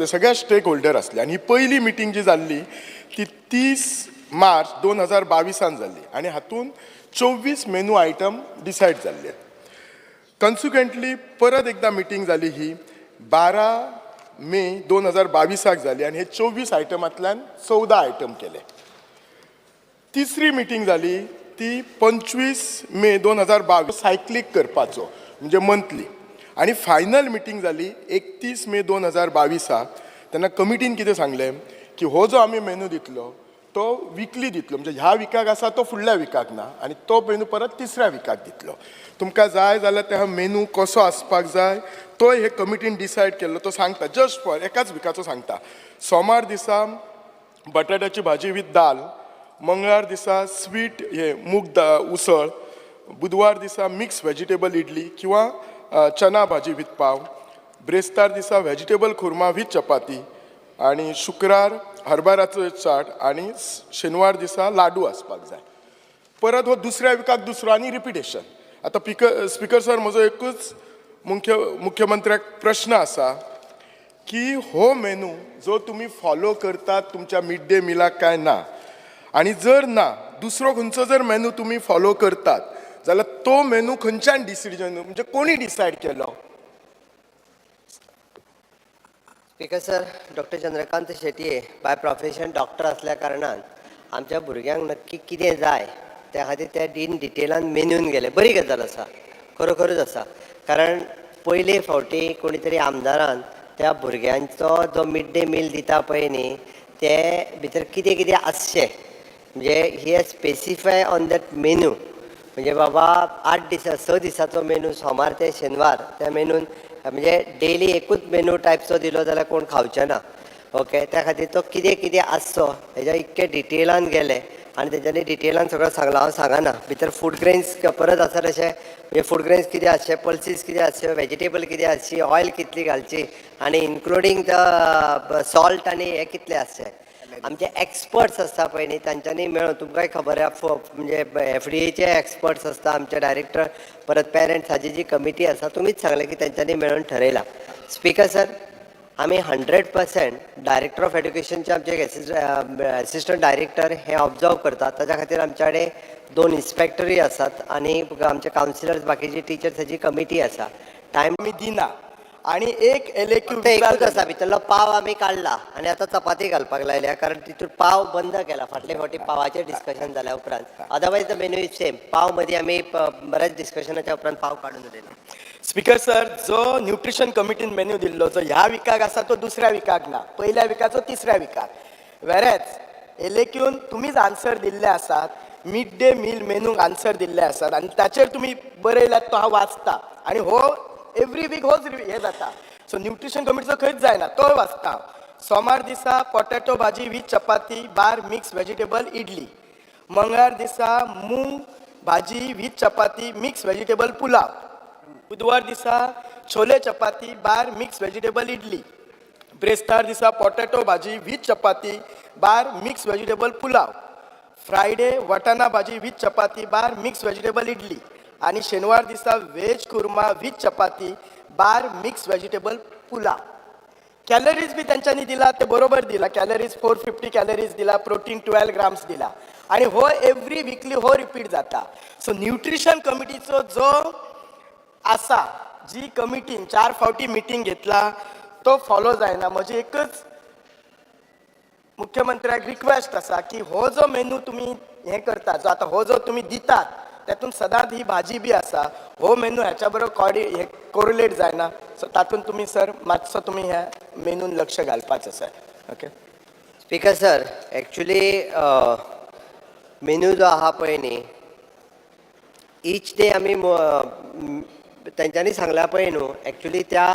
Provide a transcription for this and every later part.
सगळे stake holder आसले आनी ही पयली मिटींग जी जाल्ली ती 30 मार्च 2022 जाल्ली आनी हातूंत 24 मेनू आयटम डिसायड जाल्ले. कन्सिक्वेंटली परत एकदां मिटींग जाली, ही 12 मे 2022 जाली आनी हे 24 आयटमांतल्यान 14 आयटम केले. तिसरी मिटींग जाली ती 25 मे 2022, सायक्लीक करपाचो म्हणजे मंथली. आनी फायनल मिटींग जाली 31 मे 2022. तेन्ना कमिटीन कितें सांगलें की हो जो आमी मेनू दितलो तो विकली दितलो, म्हणजे ह्या विकाक आसा तो फुडल्या विकाक ना आनी तो मेनू परत तिसऱ्या विकाक दितलो. तुमकां जाय जाल्यार त्या मेनू कसो आसपाक जाय तो हे कमिटीन डिसायड केल्लो तो सांगता. जस्ट फॉर एकाच विकाचो सांगता. सोमार दिसा बटाट्याची भाजी विथ दाल, मंगळार दिसा स्वीट हे मूग दा उसळ, बुधवार दिसा मिक्स व्हेजिटेबल इडली किंवा चना भाजी विथ पाव, ब्रेस्तार दिसा व्हेजिटेबल खुर्मा विथ चपाती आनी शुक्रार हरभराचो चाट आनी शेनवार दिसा लाडू आसपाक जाय. परत हो दुसऱ्या विकाक दुसरो आनी रिपिटेशन. आतां स्पिकर सर, म्हजो एकूच मुख्यमंत्र्याक प्रश्न आसा की हो मेनू जो तुमी फॉलो करतात तुमच्या मिड डे मिलाक काय ना आनी जर ना, दुसरो खंयचो जर मेनू तुमी फॉलो करतात जाल्यार तो मेनू खंयच्यान डिसिजन, म्हणजे कोणी डिसायड केलो? Speaker sir, doctor Chandrakant Shetye by profession doctor असल्या कारणान आमच्या भुरग्यांक नक्की कितें जाय त्या खातीर ते इन डिटेलान मेन्यून गेले. बरी गजाल आसा, खरोखरूच आसा, कारण पयले फावटी कोणी तरी आमदारान त्या भुरग्यांचो जो मिड डे मील दिता पळय न्ही, ते भितर कितें कितें आसचें, म्हणजे he has specify on that menu. म्हणजे बाबा 8 दिसा, 6 दिसाचो मेनू, सोमार ते शेनवार, त्या मेनून म्हणजे डेली एकूच मेनू टायपचो दिलो जाल्यार कोण खावचे ना. ओके, त्या खातीर तो कितें कितें आसचो हेज्या इतके डिटेलान गेले आनी तेंच्यांनी डिटेलान सगळं सांगलां. हांव सांगना. भितर फूड ग्रेन्स परत आसा तशें, म्हणजे फूड ग्रेन्स कितें आसचे, पल्सीस कितें आसचे, वेजिटेबल कितें आसची, ऑयल कितली घालची आनी इन्क्लुडींग the salt आनी हें कितलें आसचें. आमचे एक्सपर्ट्स आसता पळय न्ही, तांच्यांनी मेळून, तुमकांय खबर आहा, म्हणजे एफडीएचे एक्सपर्ट्स आसता, आमचे डायरेक्टर, परत पेरंट्स, हाजी जी कमिटी आसा, तुमीच सांगलें की तेंच्यांनी मेळून ठरयलां. स्पिकर सर, आमी 100% डायरेक्टर ऑफ एड्युकेशनचे आमचे असिस्टंट डायरेक्टर हे ऑब्जर्व करतात. ताच्या खातीर आमच्या कडेन दोन इन्स्पेक्टरूय आसात आनी आमचे कावन्सिलर्स, बाकीचे टिचर्स, हाजी कमिटी आसा. टायम आमी दिना आणि एक एलएक्यू फक्त एकूच आसा, भितरलो पाव आमी काडला आनी आतां चपाती घालपाक लायल्या, कारण तितून पाव बंद केला फाटले फावटी पावाचेर डिस्कशन जाल्या उपरांत. Otherwise the menu is same. पाव मदीं आमी बऱ्याच डिस्कशनाच्या उपरांत पाव काडून उडयला. स्पीकर सर, जो न्यूट्रिशन कमिटीन मेन्यू दिल्लो, जो ह्या विकाक आसा तो दुसऱ्या विकाक ना, पयल्या विकाचो तिसऱ्या विकाक. वेरेच एलएक्यून तुमीच आन्सर दिल्ले आसात, मिड डे मील मेनूक आन्सर दिल्ले आसात आनी ताचेर तुमी बरयल्यात तो हांव वाचता आनी हो एवरी वीक होच हे जाता. सो न्यूट्रिशन कमिटीचो खंयच जायना, तोय वाचता. सोमार दिसा पोटॅटो भाजी with chapati bar mix vegetable idli, मंगळार दिसा मूंग भाजी with chapati mix vegetable pulao, बुधवार दिसा छोले चपाती बार मिक्स व्हेजिटेबल इडली, ब्रेस्तार दिसा पोटॅटो भाजी with chapati bar mix vegetable pulao, Friday वटाणा भाजी with chapati bar mix vegetable idli आणि शेनवार दिसा veg kurma with chapati bar mix vegetable pulao. Calories बी तेंच्यांनी दिला ते बरोबर दिला. कॅलरीज 450 कॅलरीज दिला, प्रोटीन 12 ग्राम्स दिला आणि हो एवरी विकली हो रिपीट जाता. सो न्यूट्रिशन कमिटीचो जो आसा, जी कमिटीन चार फावटी मिटींग घेतला, तो फॉलो जायना. म्हजी एकच मुख्यमंत्र्याक रिक्वेस्ट आसा की हो जो मेनू तुमी हें करतात, जो आतां हो जो तुमी दितात, तातूंत सदांच ही भाजी बी आसा. हो मेनू ह्याच्या बरोबर कॉर्डि हे कोरिलेट जायना. सो तातूंत तुमी सर मातसो तुमी ह्या मेनून लक्ष घालपाचें sir. Okay. Speaker sir, actually menu जो आहा पळय न्ही, ईच डे आमी तेंच्यांनी सांगला पळय न्हू, एक्चुली त्या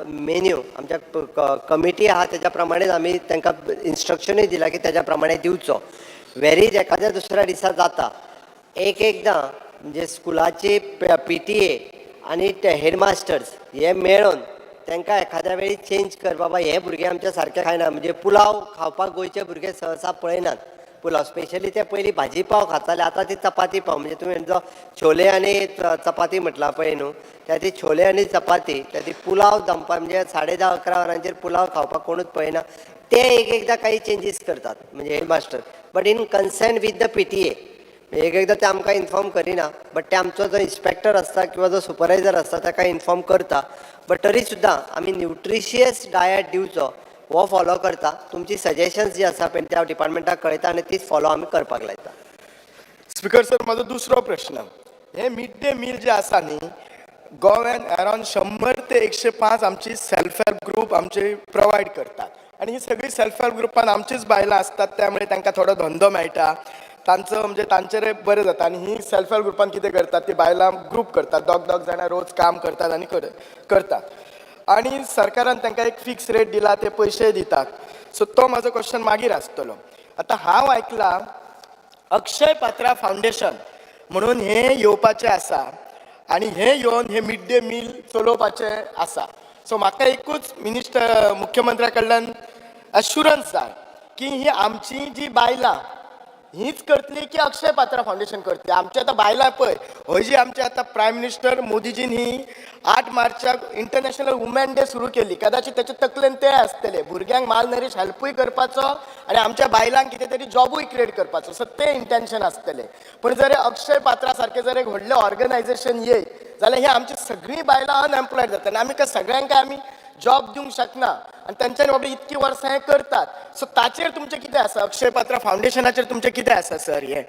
मेन्यू आमच्या कमिटी आहा तेच्या प्रमाणेच आमी तांकां इन्स्ट्रक्शनूय दिला की तेच्या प्रमाणे दिवचो. वेरीज एखाद्या दुसऱ्या दिसा जाता. एक एकदां म्हणजे स्कुलाची पीटीए आनी ते हेडमास्टर्स हे मेळून तांकां एखाद्या वेळी चेंज कर, बाबा हे भुरगे आमच्या सारके खायना. म्हणजे पुलाव खावपाक गोंयचे भुरगे सहसा पळयनात. पुलाव स्पेशली ते पयलीं भाजी पाव खाताले, आतां ती चपाती पाव. म्हणजे तुमी जो छोले आनी चपाती म्हटला पळय न्हू, त्या ती छोले आनी चपाती, त्या ती पुलाव दनपार म्हणजे 10:30-11 वरांचेर पुलाव खावपाक कोणूच पळयना. ते एक एकदां काही चेंजीस करतात म्हणजे headmaster, but in consent with the PTA. एक एकदां ते आमकां इन्फॉर्म करिना, बट ते आमचो जो इन्स्पेक्टर आसता किंवा जो सुपरवायजर आसता ताका इन्फॉर्म करता. बट तरी सुद्दां आमी न्युट्रिशियस डायट दिवचो हो फॉलो करता. तुमची सजेशन्स जी आसा पळय त्या डिपार्टमेंटाक कळयता आनी तीच फॉलो आमी करपाक लायता. स्पिकर सर, म्हाजो दुसरो प्रश्न, हे मिड डे मील जे आसा न्ही, गोव्यान अरावंड 100 ते 105 आमची सेल्फ हेल्प ग्रूप आमचे प्रोवायड करतात आनी ही सगळी सेल्फ हेल्प ग्रुपान आमचीच बायलां आसतात. त्यामुळे तांकां थोडो धंदो मेळटा तांचो, म्हणजे तांचेर बरें जाता. आनी ही सेल्फ हेल्प ग्रुपान कितें करतात, ती बायलां ग्रूप करतात, दोग दोग जाणां रोज काम करतात आनी करतात आनी सरकारान तांकां एक फिक्स रेट दिला, ते पयशे दितात. सो तो म्हाजो क्वेश्चन मागीर आसतलो. आतां हांव आयकलां अक्षय पात्रा फावंडेशन म्हणून हें येवपाचें आसा आनी हें येवन हें मिड डे मील चलोवपाचें आसा. सो म्हाका एकूच मिनिस्टर, मुख्यमंत्र्या कडल्यान अश्युरन्स जाय की ही आमची जी बायलां हीच करतली की अक्षय पात्रा फावंडेशन करतली? आमची आतां बायलां पळय, हय, जी आमचे आतां प्रायम मिनिस्टर मोदीजीन ही 8 मार्चाक इंटरनॅशनल वुमेन डे सुरू केली, कदाचित तेच्या तकलेन तें आसतलें, भुरग्यांक मालनरीश हेल्पूय करपाचो आनी आमच्या बायलांक कितें तरी जॉबूय क्रिएट करपाचो. सो तें इंटेन्शन आसतलें. पूण जर हे अक्षय पात्रा सारकें जर एक व्हडलें ऑर्गनायझेशन येयत जाल्यार ही आमची सगळीं बायलां अनएम्प्लॉयड जाता आनी आमी काय सगळ्यांक काय आमी जॉब दिवंक शकना. आनी तेंच्यांनी बाबा इतकी वर्सां हें करतात. सो ताचेर तुमचें कितें आसा? अक्षय पात्रा फावंडेशनाचेर तुमचें कितें आसा सर हें?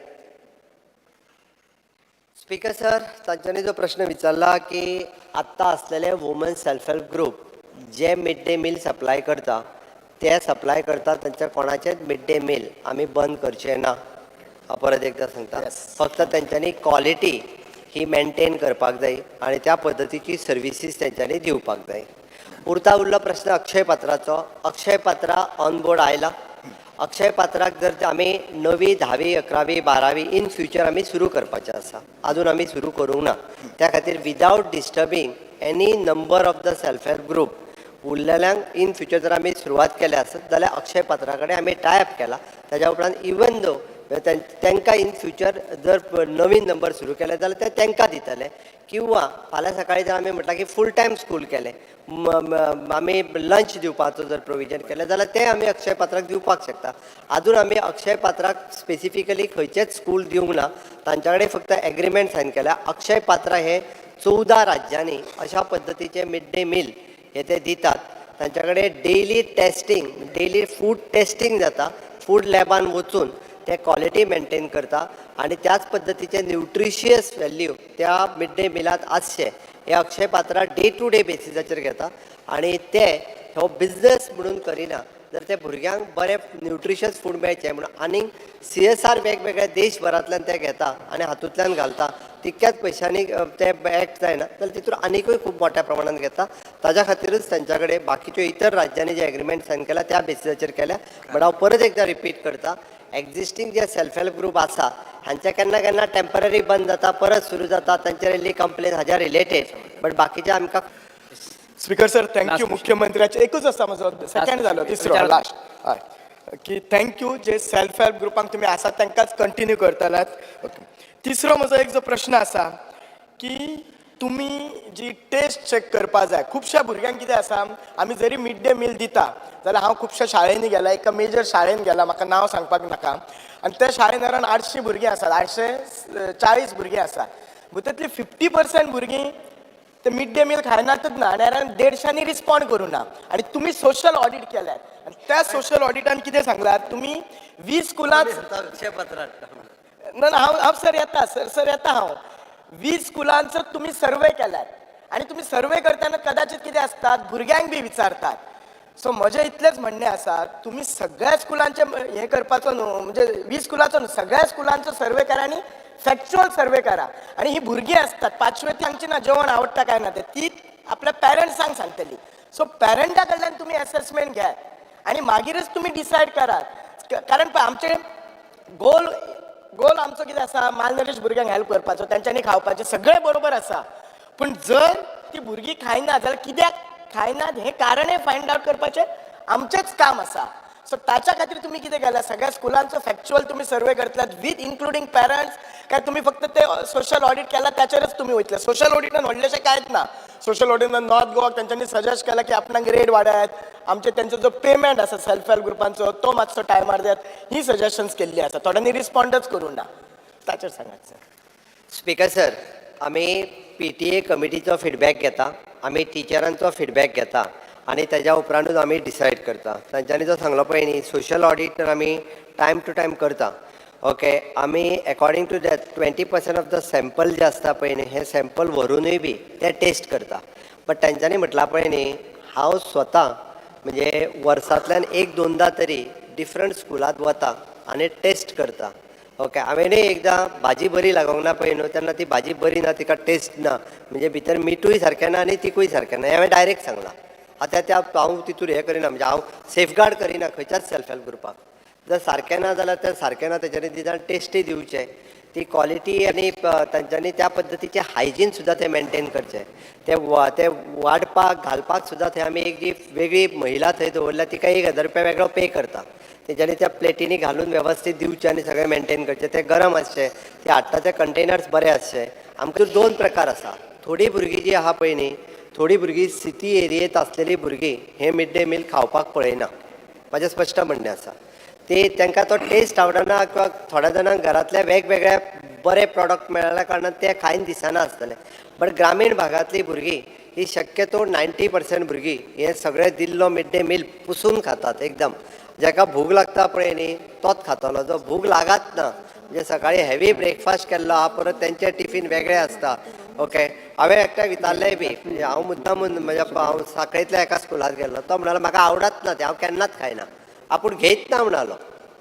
स्पीकर सर, तांच्यांनी जो प्रश्न विचारला की आत्तां आसलेले वुमन सेल्फ हेल्प ग्रूप जे मिड डे मील सप्लाय करता, ते सप्लाय करता, तांच्या कोणाचेच मिड डे मील आमी बंद करचे ना. हांव परत एकदां सांगता. फक्त तेंच्यांनी क्वॉलिटी ही मेनटेन करपाक जाय आनी त्या पद्दतीची सर्विसीस तेंच्यांनी दिवपाक जाय. उरता उरलो प्रश्न अक्षय पात्राचो. अक्षय पात्रा ऑन बोर्ड आयला. अक्षय पात्राक जर आमी णवी, धावी, अकरावी, बारावी इन फ्युचर आमी सुरू करपाचें आसा, आजून आमी सुरू करूंक ना. त्या खातीर without disturbing any number of the self help group, उरलेल्यांक in future जर आमी सुरवात केल्या आसत जाल्यार अक्षय पात्रा कडेन आमी टाय अप केला. ताज्या उपरांत इवन दो तांकां इन फ्युचर जर नवीन नंबर सुरू केले जाल्यार ते तांकां दितले किंवा फाल्यां सकाळीं जर आमी म्हटलां की फूल टायम स्कूल केलें, आमी लंच दिवपाचो जर प्रोविजन केलें जाल्यार तें आमी अक्षय पात्राक दिवपाक शकता. आजून आमी अक्षय पात्राक स्पेसिफिकली खंयचेच स्कूल दिवंक ना. तांच्या कडेन फक्त एग्रीमेंट सायन केल्या. अक्षय पात्रा हे 14 राज्यांनी अशा पद्दतीचे मिड डे मील हे ते दितात. तांच्या कडेन daily testing, daily food testing जाता. फूड लॅबान वचून ते क्वॉलिटी मेनटेन करता आनी त्याच पद्दतीचे न्युट्रिशियस व्हॅल्यू त्या मिड डे मिलांत आसचें हे अक्षय पात्रा डे टू डे बेसिसाचेर घेता आनी ते हो बिजनस म्हणून करिना. जर ते भुरग्यांक बरें न्युट्रिशियस फूड मेळचें म्हणून आनीक सीएसआर वेगवेगळ्या देशभरांतल्यान ते घेता आनी हातूंतल्यान घालता. तितक्याच पयशांनी ते एक्ट जायना जाल्यार तितून आनिकूय खूब मोठ्या प्रमाणान घेता. ताज्या खातीरच तांच्या कडेन बाकीच्यो इतर राज्यांनी जे एग्रीमेंट सायन केल्या त्या बेसिसाचेर केल्या. बट हांव परत एकदां रिपीट करता, एक्झिस्टींग जे सेल्फ हेल्प ग्रूप आसा हांचे केन्ना केन्ना टेंपररी बंद जाता, परत सुरू जाता, तांचेर येयल्ली कंप्लेन हाज्या रिलेटेड, बट बाकीचे आमकां speaker sir, thank you. Last. मुख्यमंत्र्याचे एकूच आसा म्हजो, सेकंड जालो, तिसरो. विचारा. लास्ट, हय, की thank you जे सेल्फ हेल्प ग्रुपांक तुमी आसात तांकांच कंटिन्यू करतलात. ओके, तिसरो म्हजो एक जो प्रश्न आसा की तुमी जी टेस्ट चॅक करपा जाय. खुबश्या भुरग्यांक कितें आसा, आमी जरी मिड डे मील दिता जाल्यार हांव खुबश्या शाळेंनी गेला, एका मेजर शाळेन गेला, म्हाका नांव सांगपाक नाका, आनी त्या शाळेन अरावंड 800 भुरगीं आसात, 840 भुरगीं आसात. भितरतली 50% भुरगीं ते मिड डे मील खायनातच ना आनी अरावंड 150नी रिस्पॉन्ड करूं ना. आनी तुमी सोशल ऑडीट केल्यात आनी त्या सोशल ऑडिटान कितें सांगलां तुमी, 20 स्कुलां अक्षय पात्रा ना ना, हांव हांव सर येता, सर सर येता हांव. 20 स्कुलांचो तुमी सर्वे केल्यात आनी तुमी सर्वे करतना कदाचित कितें आसतात, भुरग्यांक बी विचारतात. सो म्हजें इतलेंच म्हणणें आसा, तुमी सगळ्या स्कुलांचे हें करपाचो न्हू, म्हणजे 20 स्कुलाचो न्हू, सगळ्या स्कुलांचो सर्वे करा आनी फॅक्च्युअल सर्वे करा. आनी ही भुरगीं आसतात पांचवे, तांची ना जेवण आवडटा काय ना तें ती आपल्या पॅरंट्सांक सांगतली. सो पॅरंटा कडल्यान तुमी एसेसमेंट घेयात आनी मागीरच तुमी डिसायड करात. कारण पळय, आमचे गोल गोल आमचो कितें आसा, मालनरीश भुरग्यांक हेल्प करपाचो, तेंच्यांनी खावपाचें, सगळें बरोबर आसा. पूण जर ती भुरगीं खायना जाल्यार कित्याक खायनात हें कारणय फायंड आवट करपाचें आमचेंच काम आसा. सो ताच्या खातीर तुमी कितें केलां? सगळ्या स्कुलांचो फॅक्च्युअल तुमी सर्वे करतल्यात विथ इन्क्लुडींग पॅरंट्स, काय तुमी फक्त ते सोशल ऑडिट केला त्याचेरच तुमी वयतले? सोशल ऑडिटान व्हडलेशें कांयच ना. सोशल ऑडिटान नॉर्थ गोवाक तेंच्यांनी सजेस्ट केलां की आपणाक रेट वाडयात, आमचे तेंचो जो पेमेंट आसा सेल्फ हेल्प ग्रुपांचो तो मातसो टायमार दियात, ही सजेशन्स केल्ली आसा. थोड्यांनी रिस्पॉन्डच करूंक ना. ताचेर सांगात सर. स्पीकर सर, आमी पीटीए कमिटीचो फिडबॅक घेता, आमी टिचरांचो फिडबॅक घेता आनी तेज्या उपरांतूच आमी डिसायड करता. तांच्यांनी जो सांगलो पळय न्ही, सोशल ऑडीट तर आमी टायम टू टायम करता. ओके, आमी according to that 20% of the sample जे आसता पळय न्ही, हे सॅम्पल व्हरूनूय बी ते टेस्ट करता. बट तेंच्यांनी म्हटलां पळय न्ही, हांव स्वता म्हणजे वर्सांतल्यान एक दोनदां तरी डिफरंट स्कुलांत वता आनी टेस्ट करता. ओके, हांवेंनूय एकदां भाजी बरी लागोंक ना पळय न्हू, तेन्ना ती भाजी बरी ना, तिका टेस्ट ना, म्हणजे भितर मिठूय सारकें ना आनी तिकूय सारकें ना, हें हांवें डायरेक्ट सांगलां. आतां त्या हांव तितूर हें करिना, म्हणजे हांव सेफगार्ड करिना खंयच्याच सेल्फ हेल्प ग्रुपाक. जर सारकें ना जाल्यार तें सारकें ना, तेज्यांनी निदान टेस्टय दिवचें, ती क्वॉलिटी आनी तांच्यांनी त्या पद्दतीचें हायजीन सुद्दां तें मेनटेन करचें. ते वाडपाक घालपाक सुद्दां थंय आमी एक जी वेगळी महिला थंय दवरल्या, तिका 1000 रुपया वेगळो पे करता. तेंच्यांनी त्या प्लेटींनी घालून वेवस्थीत दिवचें आनी सगळें मेनटेन करचें. तें गरम आसचें, ते हाडटा ते कंटेनर्स बरे आसचे. आमकां दोन प्रकार आसा. थोडीं भुरगीं जीं आहा पळय न्ही, थोडीं भुरगीं सिटी एरियेंत आसलेलीं भुरगीं हें मिड डे मील खावपाक पळयना. म्हाजें स्पश्ट म्हणणें आसा, ते तांकां तो टेस्ट आवडना किंवा थोड्या जाणांक घरांतल्या वेगवेगळ्या बरे प्रॉडक्ट मेळ्ळ्या कारणान ते खायन दिसना आसतलें. बट ग्रामीण भागांतलीं भुरगीं ही शक्यतो 90% भुरगीं हे सगळें दिल्लो मिड डे मील पुसून खातात एकदम. जाका भूक लागता पळय न्ही तोच खातलो, जो भूक लागत ना, म्हणजे सकाळी हेवी ब्रेकफास्ट केल्लो आहा, परत तेंचे टिफीन वेगळे आसता. ओके, हांवें एकट्याक विचारलेंय बी, म्हणजे हांव मुद्दामून म्हज्या हांव सांखळेंतल्या एका स्कुलांत गेल्लो, तो म्हणालो म्हाका आवडत ना तें, हांव केन्नाच खायना, आपूण घेयत ना म्हणालो,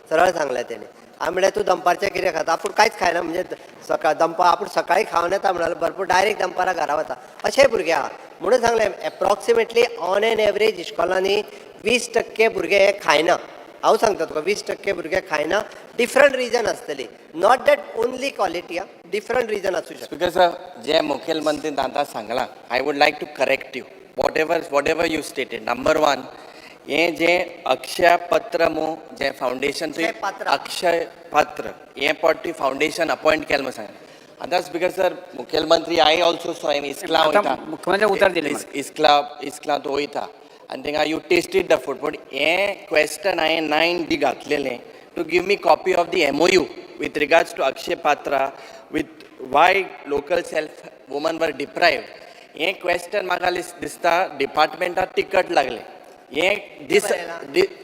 सरळ सांगलें तेणें. हांवें म्हणलें तूं दनपारचें कितें खाता? आपूण कांयच खायना, म्हणजे सकाळ दनपार आपूण सकाळी खावन येता म्हणालो, भरपूर डायरेक्ट दनपारां घरा वता. अशें भुरगे आहा. म्हणून सांगलें, एप्रॉक्सिमेटली ऑन एन एवरेज इस्कॉलांनी 20% भुरगे हे खायना. हांव सांगता तुका, 20% भुरगे खायना. डिफरंट रिजन आसतली, not that only quality आं, डिफरंट रिजन आसूं शकता. स्पीकर सर, जे मुखेलमंत्री आतां सांगलां, I would like to correct you whatever you stated. Number one, हें जें अक्षय पत्र मू जें फावंडेशन अक्षय पात्र. अक्षय पात्र हें पट फावंडेशन अपॉयंट केलें म्हूण सांगलें. आतां स्पीकर सर, मुखेलमंत्री I also so हांवें इस्कला आतां वयता. मुख्यमंत्र्याक उतर दिलें. इस्कला इस्कलांत वयता आनी थिंगा you tasted the food. पूण हें क्वेश्चन हांवें 9D घातलेलें to give me copy of the MOU with regards to Akshaya Patra with why local self women were deprived. हें क्वेश्चन म्हाका दिसता डिपार्टमेंटाक तिकट लागलें. हें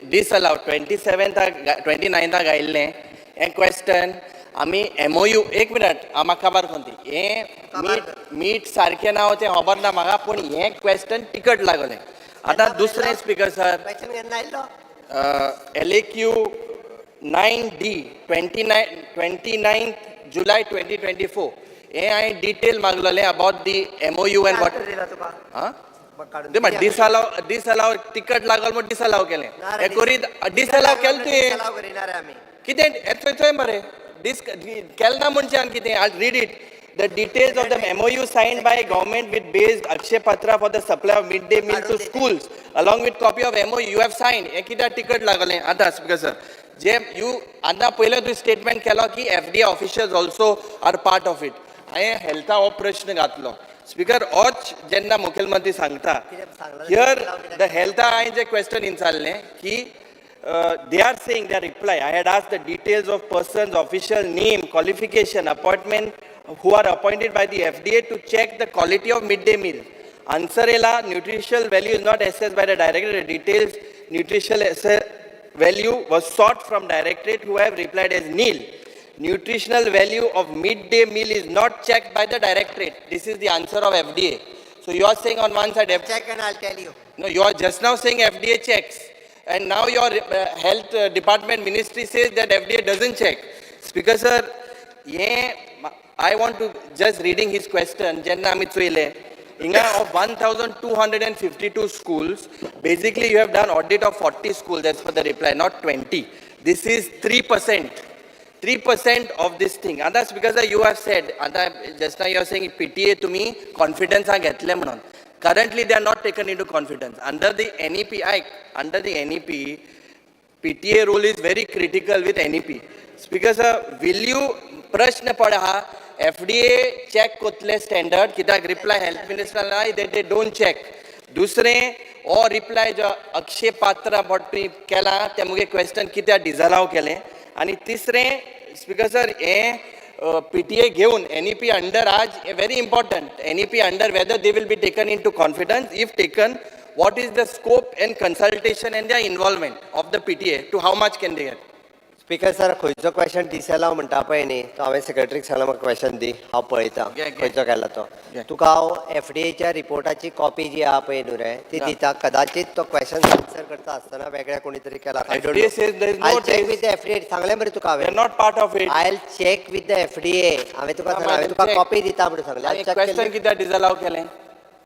डिसअलाव 27थाक 29थाक आयिल्लें हें क्वेश्चन. आमी एमओयू, एक मिनट, म्हाका खबर कोण ती हें मीठ मीठ सारकें ना तें खबर ना म्हाका, पूण हें क्वेश्चन तिकट लागलें. आतां दुसरें स्पीकर सर, क्वेश्चन केन्ना आयिल्लो? LAQ 9D 29 July 2024. हें हांवें detail मागलेलें about the MOU and what. Answer दिला तुका? आं. काडून ते डिसअलाव डिसअलाव तिकट लागल म्हूण डिसअलाव केलें. हें करीत डिसअलाव केलें तुवें. डिसअलाव करिना रे आमी. कितें यें चोय मरे, डीस केलें ना म्हणजे आनी कितें? I read it. The details of the MOU signed by government with based Akshaya Patra for the supply of mid day meal to schools along with copy of MOU you have sign. हें कित्याक तिकट लागलें? आतां speaker sir, J you आतां पयलें तुवें statement केलो की FDA officials also are part of it. हांवें हेल्था हो प्रश्न घातलो स्पीकर, होच जेन्ना मुखेलमंत्री सांगता कितें सांगलां? Here the हेल्था हांवें जे क्वेश्चन विचारलें की they are saying their reply, I had asked the details of persons, official name, qualification, appointment, who are appointed by the FDA to check the quality of midday meal. Answer येला, nutritional value is not assessed by the director. The details nutritional value was sought from directorate, who have replied as nil. Nutritional value of midday meal is not checked by the directorate. This is the answer of FDA. So you are saying on one side Check and I tell you. No, you are just now saying FDA checks, and now your health department ministry says that FDA doesn't check. Speaker sir, yeah, I want to just reading his question. जेन्ना आमी चोयलें हिंगा of 1252 schools, basically you have done audit of 40 schools. That's for the reply, not 20. This is 3%. 3% of this thing. आतां because you have said, आतां just now you are saying PTA तुमी कॉन्फिडन्सान घेतले म्हणून. Currently they are not taken into confidence. Under the NEP, आयक, under the NEP, PTA role is very critical with NEP. Speaker sir, will you प्रश्न पड आहा, FDA check कोतले standard कित्याक reply health मिनिस्टरान they don't check. दुसरें, हो reply जो अक्षय पात्रा तुवें केला तें मुगे क्वेश्चन कित्याक डिजलाव केलें. आनी तिसरें स्पीकर सर, हें पीटीए घेवन एनईपी अंडर आज very important, NEP under whether they will be taken into confidence, if taken, what is the scope and consultation and the involvement of the PTA, to how much can they get? Speaker sir, खंयचो question डिसएलाव म्हणटा पळय न्ही, तो हांवें सेक्रेटरीक सांगला म्हाका question दी, हांव पळयता घे, घे. खंयचो केला तो. घे. तुका हांव एफडीएच्या रिपोर्टाची कॉपी जी आहा पळय न्हू रे, ती दिता. कदाचित तो क्वेश्चन आन्सर करता आसतना वेगळ्या कोणी तरी केला. FDA says there is no I check trace. With FDA, सांगलें मरे तुका They हांवें. are not part of it. I check with the FDA. हांवें तुका सांगलें, हांवें तुका check. Copy दिता म्हणून सांगलें. आनी क्वेश्चन कित्याक डिसअलाव केलें?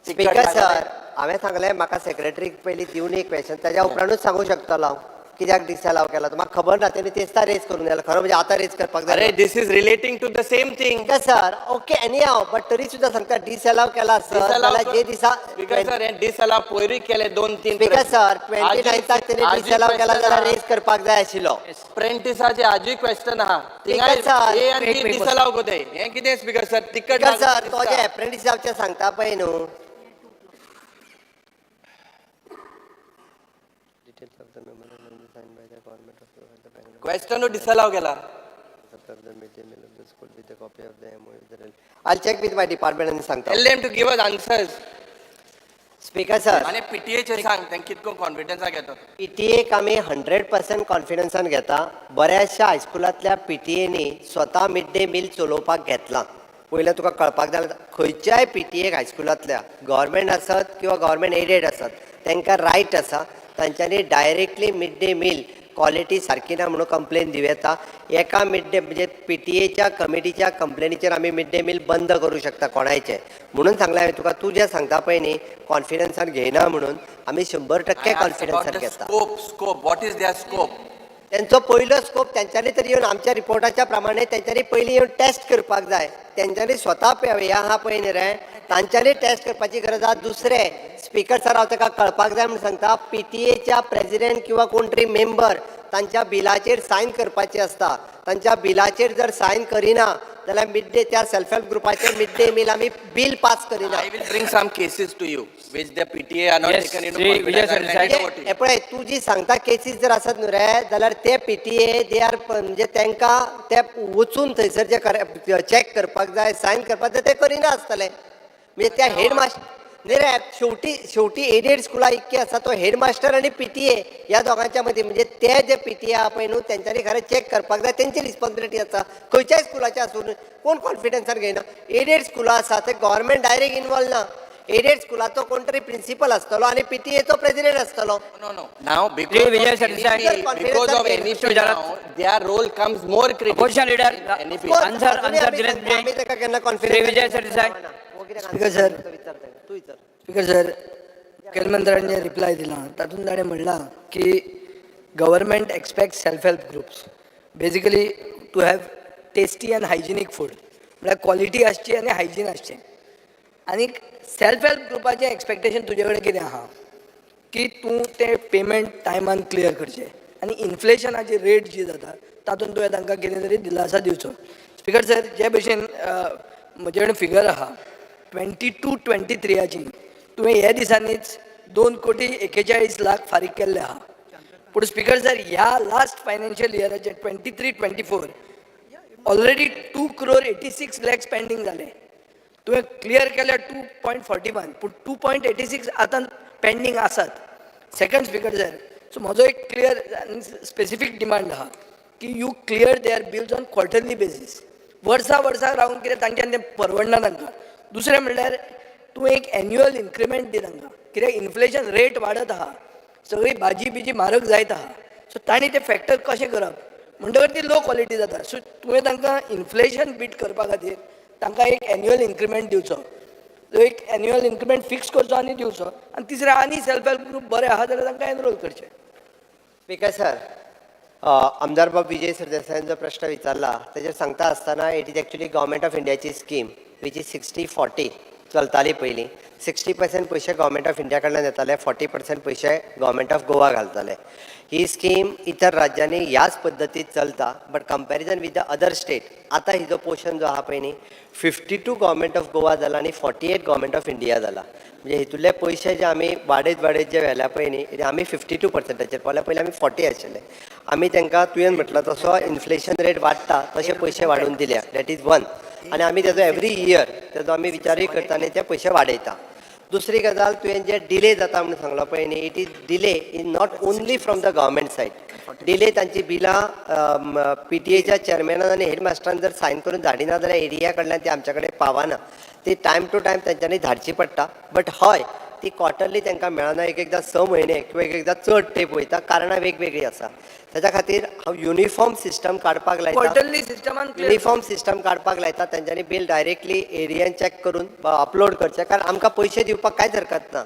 स्पीकर सर, हांवें सांगलें म्हाका सेक्रेटरीक पयलीं दिवन एक क्वेश्चन, ताज्या उपरांतूच सांगूंक शकतलो हांव कित्याक डिसअलाव केला तो. म्हाका खबर ना तेणी तेचता रेज करूंक जाय. खरो म्हणजे आतां रेज करपाक जाय. अरे, this is relating to the same thing. Sir, okay, anyhow, but तरी सुद्दां सांगता, डिसअलाव केला सर जाल्यार जे दिसा स्पीकर सर, हें डिसअलाव पयरूय केलें दोन तीन. स्पीकर सर, 29ताक तेणी डिसअलाव केला जाल्यार रेज करपाक जाय आशिल्लो. अप्रेंटिसाचे आजूय क्वेश्चन आहा थिंगा. Speaker sir, ए आनी एक बी minute. Disallow कोताय, हें कितें स्पीकर सर, तिकट स्पीकर सर, तो जे एप्रेंटीस जावचें सांगता पळय न्हू. क्वेश्चनूच डिसअलाव केला. I'll check with my department आनी सांगता. Tell them to give us answers. Speaker sir, आनी पीटीएचेर सांग तेंकां कितको कॉन्फिडन्सा घेता. पीटीएक आमी 100% कॉन्फिडन्सान घेता. बऱ्याचशा हायस्कुलांतल्या पीटीएनी स्वता मिड डे मील चलोवपाक घेतलां. पयलें तुका कळपाक जाय, खंयच्याय पीटीएक हायस्कुलांतल्या, गव्हर्मेंट आसत किंवा गव्हर्मेंट एडेड आसत, तांकां रायट आसा, तांच्यांनी directly mid day meal quality सारकी ना म्हणून कंप्लेन दिवं येता. एका मिड डे म्हणजे पीटीएच्या कमिटीच्या कंप्लेनीचेर आमी मिड डे मील बंद करूं शकता कोणायचें. म्हणून सांगलें हांवें तुका, तूं जें सांगता पळय न्ही कॉन्फिडन्सान घेयना म्हणून, आमी 100% कॉन्फिडन्सान घेता. Scope, scope, what is their scope? त्यांचो पयलो स्कोप, तेंच्यांनी तरी येवन आमच्या रिपोर्टाच्या प्रमाणे तेंच्यांनी पयलीं येवन टेस्ट करपाक जाय. तेंच्यांनी स्वता हें आहा पळय न्ही रे, तांच्यांनी टेस्ट करपाची गरज आहा. दुसरें स्पीकर सर, हांव ताका कळपाक जाय म्हूण सांगता, पीटीएच्या प्रेजिडेंट किंवा कोण तरी मेंबर तांच्या बिलाचेर सायन करपाची आसता. तांच्या बिलाचेर जर सायन करिना जाल्यार मिड डे त्या सेल्फ हेल्प ग्रुपाचेर मिड डे मील आमी बील पास करिना. I will bring some cases to you which the PTA are not Yes, taken into Shri Vijay confidence. I will hand Sardesai. it over to you. हे पळय, तूं जी सांगता cases जर आसत न्हू रे, जाल्यार ते पीटीए they are, म्हणजे तांकां ते वचून थंयसर जे चॅक करपाक जाय, सायन करपाक जाय, ते करिना आसतले. म्हणजे त्या हेड मास्टर न्ही रे, शेवटी शेवटी एडेड स्कुला इतकी आसा, तो हेड मास्टर आनी पीटीए ह्या दोगांच्या मदीं, म्हणजे ते जे पीटीए आहा पळय न्हू, तेंच्यांनी खरें चॅक करपाक जाय, तेंची रिस्पॉन्सिबिलिटी आसा. खंयच्याय स्कुलाचें आसूं, कोण कॉन्फिडन्सान घेयना. एडेड स्कुलां आसा थंय गव्हर्मेंट डायरेक्ट इनवॉल्व ना. एडेड स्कुलाचो कोण तरी प्रिन्सिपल आसतलो आनी पीटीएचो प्रेसिडेंट आसतलो. No, no. Now, because Shri Vijay of Sardesai. NEP, because of NEP Mr. now, their role comes more critical. Opposition leader, in NEP. Answer, अजूनय answer आमी दिले सांगता, आमी ताका केन्ना श्री विजय सरदेसाय. Speaker sir. तूं विचार. स्पीकर सर, मुखेलमंत्र्यान जे रिप्लाय दिला तातूंत ताणें म्हणलां की government expect self help groups basically to have tasty and hygienic food, म्हळ्यार क्वॉलिटी आसची आनी हायजीन आसचें. आनीक सेल्फ हेल्प ग्रुपाचें एक्सपेक्टेशन तुजे कडेन कितें आहा की तूं तें पेमेंट टायमान क्लियर करचें आनी इन्फ्लेशनाची रेट जी जाता तातूंत तुवें तांकां कितें तरी दिलासा दिवचो. स्पीकर सर, जे भशेन म्हजे कडेन फिगर आहा, 22-23आची तुवें ह्या दिसांनीच 2 कोटी 41 लाख फारीक केल्ले आहा. पूण स्पीकर सर, ह्या last financial इयराचे 23-24 already 2 crore 86 lakhs pending जाले. तुवें क्लियर केल्या 2.41, पूण 2.86 आतां पेंडींग आसात. सेकंड स्पीकर सर, सो म्हजो एक क्लियर आनी स्पेसिफीक डिमांड आहा की you clear their bills on quarterly basis. वर्सा वर्सा रावन कितें तांच्यान तें परवडना तांकां. दुसरें म्हणल्यार तूं एक एन्युअल इन्क्रिमेंट दी तांकां, कित्याक इन्फ्लेशन रेट वाडत आहा, सगळी भाजी बिजी म्हारग जायत आहा. सो तांणी तें फॅक्टर कशें करप म्हणटकर ती लो क्वॉलिटी जाता. सो तुवें तांकां इन्फ्लेशन बीट करपा खातीर तांकां एक एन्युअल इन्क्रिमेंट दिवचो, तो एक एन्युअल इन्क्रिमेंट फिक्स करचो आनी दिवचो. आनी तिसरें, आनी सेल्फ हेल्प ग्रूप बरे आहा जाल्यार तांकां एनरोल करचें. स्पीकर सर, आमदार बाब विजय सरदेसायान जो प्रश्न विचारला तेजेर सांगता आसतना, it is actually Government of इंडियाची स्कीम which is 60-40 चलताली पयलीं. 60% पयशे गव्हर्मेंट ऑफ इंडिया कडल्यान येताले, 40% पयशे गव्हर्मेंट ऑफ गोवा घालताले. ही स्कीम इतर राज्यांनी ह्याच पद्दतीत चलता, but comparison with the other state आतां हिजो पोर्शन जो आहा पळय न्ही, 52 गव्हर्मेंट ऑफ गोवा जाला आनी 48 गव्हर्मेंट ऑफ इंडिया जाला. म्हणजे हितूंतले पयशे जे आमी वाडयत वाडयत जे व्हेल्या पळय न्ही, ते आमी 52%चेर पावल्या. पयलीं आमी 40 आशिल्ले. आमी तांकां तुवें म्हटलां तसो इन्फ्लेशन रेट वाडटा तशे पयशे वाडोवन दिल्या, that is one. आनी आमी तेजो एवरी इयर तेजो आमी विचारूय करता आनी ते पयशे वाडयता. दुसरी गजाल, तुवें जे डिले जाता म्हणून सांगलो पळय न्ही, it is delay is not only from the government side. Delay तांची बिलां पीटीएच्या चेअरमॅनान आनी हेडमास्टरान जर सायन करून धाडिना जाल्यार एरिया कडल्यान ती आमच्या कडेन पावना. ती टायम टू टायम तेंच्यांनी धाडची पडटा. बट हय, ती क्वॉर्टरली तांकां मेळना, एक एकदां 6 म्हयने किंवा एक एकदां चड तेंप वयता. कारणां वेगवेगळीं आसा. ताच्या खातीर हांव युनिफॉर्म सिस्टम काडपाक लायता. क्वॉर्टरली सिस्टमान. युनिफॉर्म सिस्टम काडपाक लायता. तेंच्यांनी बील डायरेक्टली एरियान चॅक करून अपलोड करचें, कारण आमकां पयशे दिवपाक कांयच हरकत ना.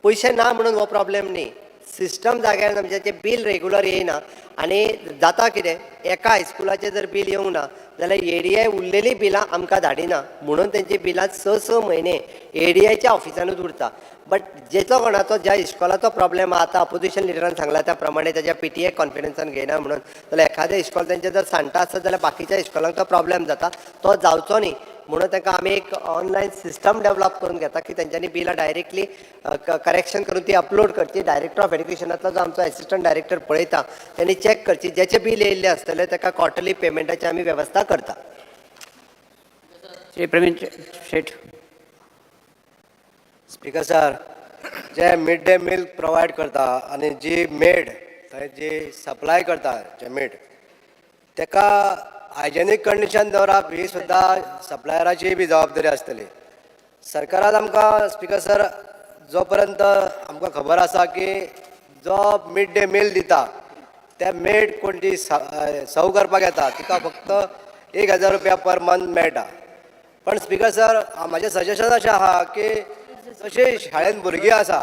पयशे ना म्हणून हो प्रॉब्लेम न्ही. सिस्टम जाग्यार म्हणजे तें बील रेगुलर येयना आनी जाता कितें, एका हायस्कुलाचें जर बील येवंक ना जाल्यार एडीआय उरलेलीं बिलां आमकां धाडिना म्हणून तेंची बिलां 6-6 म्हयने एडीआयच्या ऑफिसानूच उरता. बट जेचो कोणाचो ज्या इस्कॉलाचो प्रॉब्लेम आहा, आतां अपोजिशन लिडरान सांगला त्या प्रमाणे तेज्या पीटीए कॉन्फिडन्सान घेयना म्हणून, जाल्यार एखादें इस्कॉल तेंचें जर सांडटा आसत जाल्यार बाकीच्या इस्कॉलांक तो प्रॉब्लेम जाता. तो जावचो न्ही म्हणून तांकां आमी एक ऑनलायन सिस्टम डेवलप करून घेता की तेंच्यांनी बिलां डायरेक्टली करेक्शन करून ती अपलोड करची. डायरेक्टर ऑफ एड्युकेशनांतलो जो आमचो एसिस्टंट डायरेक्टर पळयता, तेणी चॅक करची. जेचे बील येयल्लें आसतलें ताका क्वॉर्टरली पेमेंटाची आमी वेवस्था करता. श्री प्रवीण शेट. स्पीकर सर, जे मिड डे मील प्रोवायड करता आनी जी मेड थंय जी सप्लाय करता, जे मेड तेका हायजेनीक कंडिशन दवरप ही सुद्दां सप्लायराची बी जबाबदारी आसतली. सरकारान आमकां, स्पीकर सर, जो पर्यंत आमकां खबर आसा की जो मिड डे मील दिता त्या मेड कोण ती सर्व करपाक येता तिका फक्त 1000 रुपया पर मंथ मेळटा. पण स्पीकर सर, म्हाजें सजेशन अशें आहा की जशी शाळेन भुरगीं आसा,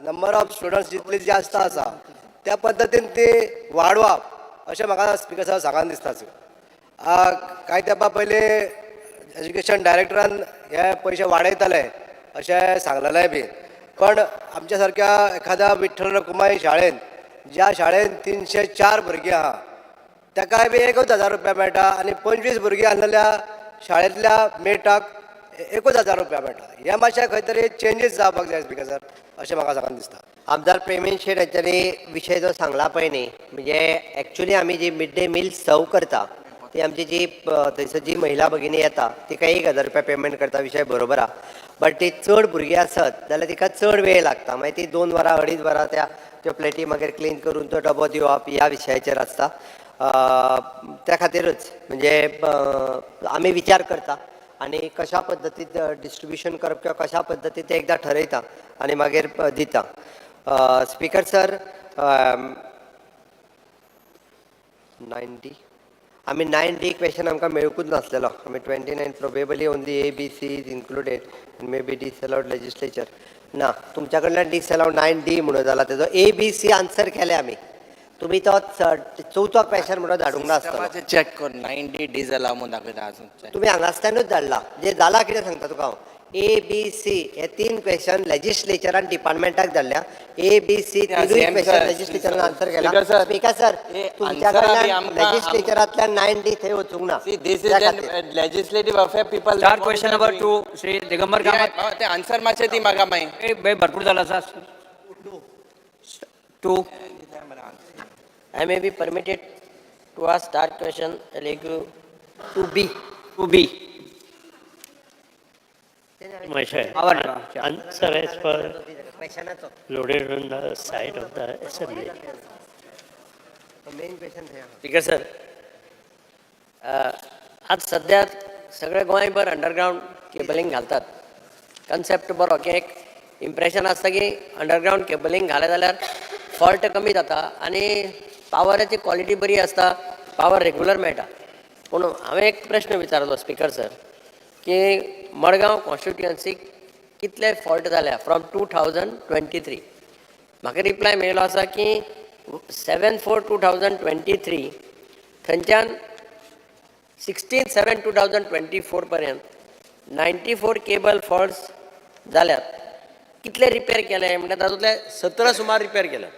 नंबर ऑफ स्टुडंट्स जितली जास्त आसा त्या पद्दतीन ती वाडोवप अशें म्हाका स्पीकर सर सांगन दिसता. कांय तेंपा पयलीं एज्युकेशन डायरेक्टरान हे पयशे वाडयतले अशें सांगलेलें बी, पण आमच्या सारक्या एखाद्या विठ्ठल रखुमाई शाळेन, ज्या शाळेन 304 भुरगीं आहा, ताकाय बी 1 हजार रुपया मेळटा आनी 25 भुरगीं आसलेल्या शाळेंतल्या मेटाक 1 हजार रुपया मेळटा. हें मातशें खंय तरी चेंजीस जावपाक जाय स्पीकर सर, अशें म्हाका सांगन दिसता. आमदार प्रेमेंद शेट हांच्यांनी विशय जो सांगला पळय न्ही, म्हणजे एक्चुली आमी जी मिड डे मील सर्व करता ती आमची जी थंयसर जी महिला भगिनी येता तिका 1000 रुपया पेमेंट करता, विशय बरोबर आहा. बट ती चड भुरगीं आसत जाल्यार तिका चड वेळ लागता. मागीर ती 2 वरां, 2.5 वरां त्या त्यो प्लेटी मागीर क्लीन करून तो डबो दिवप ह्या विशयाचेर आसता. त्या खातीरच म्हणजे आमी विचार करता आनी कशा पद्दतीन डिस्ट्रिब्युशन करप किंवा कशा पद्दतीन तें एकदां ठरयता आनी मागीर दिता. स्पीकर सर, 9D, आमी 9D question आमकां मेळुंकूच नासलेलो. आमी 29 probably only A B C is included, may be disallowed legislature ना तुमच्या कडल्यान. डिसअलाउड 9D म्हणून जाला, तेजो ए बी सी आन्सर केले आमी. तुमी तो चवथो क्वेश्चन म्हणून धाडूंक नासतलो. सिस्टमाचेर चॅक कर, 9D डिसअलाव म्हणून दाखयता अजून. तुमी हांगासल्यानूच धाडला जे जाला कितें सांगता तुका हांव. ए बी सी हे तीन क्वेश्चन लेजिस्लेचरान डिपार्टमेंटाक धाडल्या. ए बी सी तिनूय same question sir. लेजिस्लेचरान आन्सर केला. Speaker sir, speaker sir, हे तुमच्या answer बी कडल्यान लेजिस्लेचरांतल्यान 9D थंय वचूंक ना. See, this is त्या खातीर. Legislative affair people. चार क्वेश्चन नंबर 2, श्री दिगंबर कामत. ते आन्सर मातशें दी म्हाका मागीर. ए, बे, भरपूर जाला आसा 2. I may be permitted to ask that question, LAQ 2B. 2B. Our Answer as per क्वेश्चनाचो loaded on the side of the assembly. Main question थंय आहा. स्पीकर सर, आज सध्या सगळे गोंयभर अंडरग्रावंड केबलिंग घालतात. कन्सेप्ट बरो की एक इम्प्रेशन आसता की अंडरग्रावंड केबलिंग घालें जाल्यार फॉल्ट कमी जाता आनी पावराची क्वॉलिटी बरी आसता, पावर रेगुलर मेळटा. पूण हांवें एक प्रश्न विचारलो स्पीकर सर की मडगांव कॉन्स्टिट्युयन्सीक कितले फॉल्ट जाल्या फ्रॉम 2023? म्हाका रिप्लाय मेळिल्लो आसा की 7/4/2023 थंयच्यान 16/7/2024 पर्यंत 94 केबल फॉल्ट्स जाल्यात. कितले रिपेर केले म्हणल्यार तातूंतले 17 सुमार रिपेर केल्या.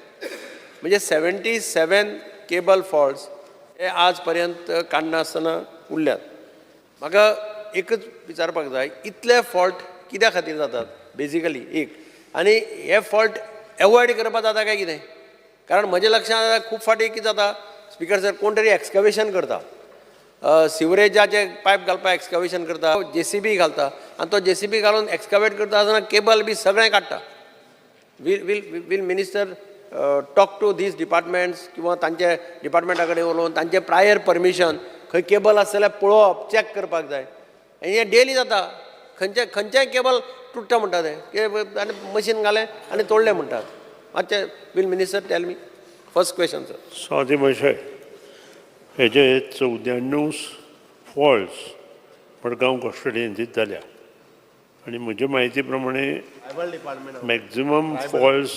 म्हणजे 77 केबल फॉल्ट्स हे आज पर्यंत काडनासतना उरल्यात. म्हाका एकच विचारपाक जाय, इतले फॉल्ट कित्या खातीर जातात बेजिकली एक, आनी हे फॉल्ट एवॉयड करपाक जाता काय कितें? कारण म्हज्या लक्षांत आतां खूब फावटी कितें जाता स्पिकर सर, कोण तरी एक्सकवेशन करता, सिवरेजाचे पायप घालपाक एक्सकवेशन करता, जेसीबी घालता आनी तो जेसीबी घालून एक्सकवेट करता आसतना केबल बी सगळें काडटा. Will minister talk to these departments किंवा तांचे डिपार्टमेंटा कडेन उलोवन तांचे प्रायर परमिशन खंय केबल आसा जाल्यार पळोवप, चॅक करपाक जाय. आनी हें डेली जाता. खंयचें खंयचेंय केबल तुट्टा म्हणटा ते, आनी मशीन घालें आनी तोडलें म्हणटात. मातशें will minister tell me, first question sir. Swathi महाशय, हेजे 94 फॉल्ट्स मडगांव कॉन्स्टिट्युएन्सीत जाल्या आनी म्हजे म्हायती प्रमाणे मॅक्झिमम फॉल्ट्स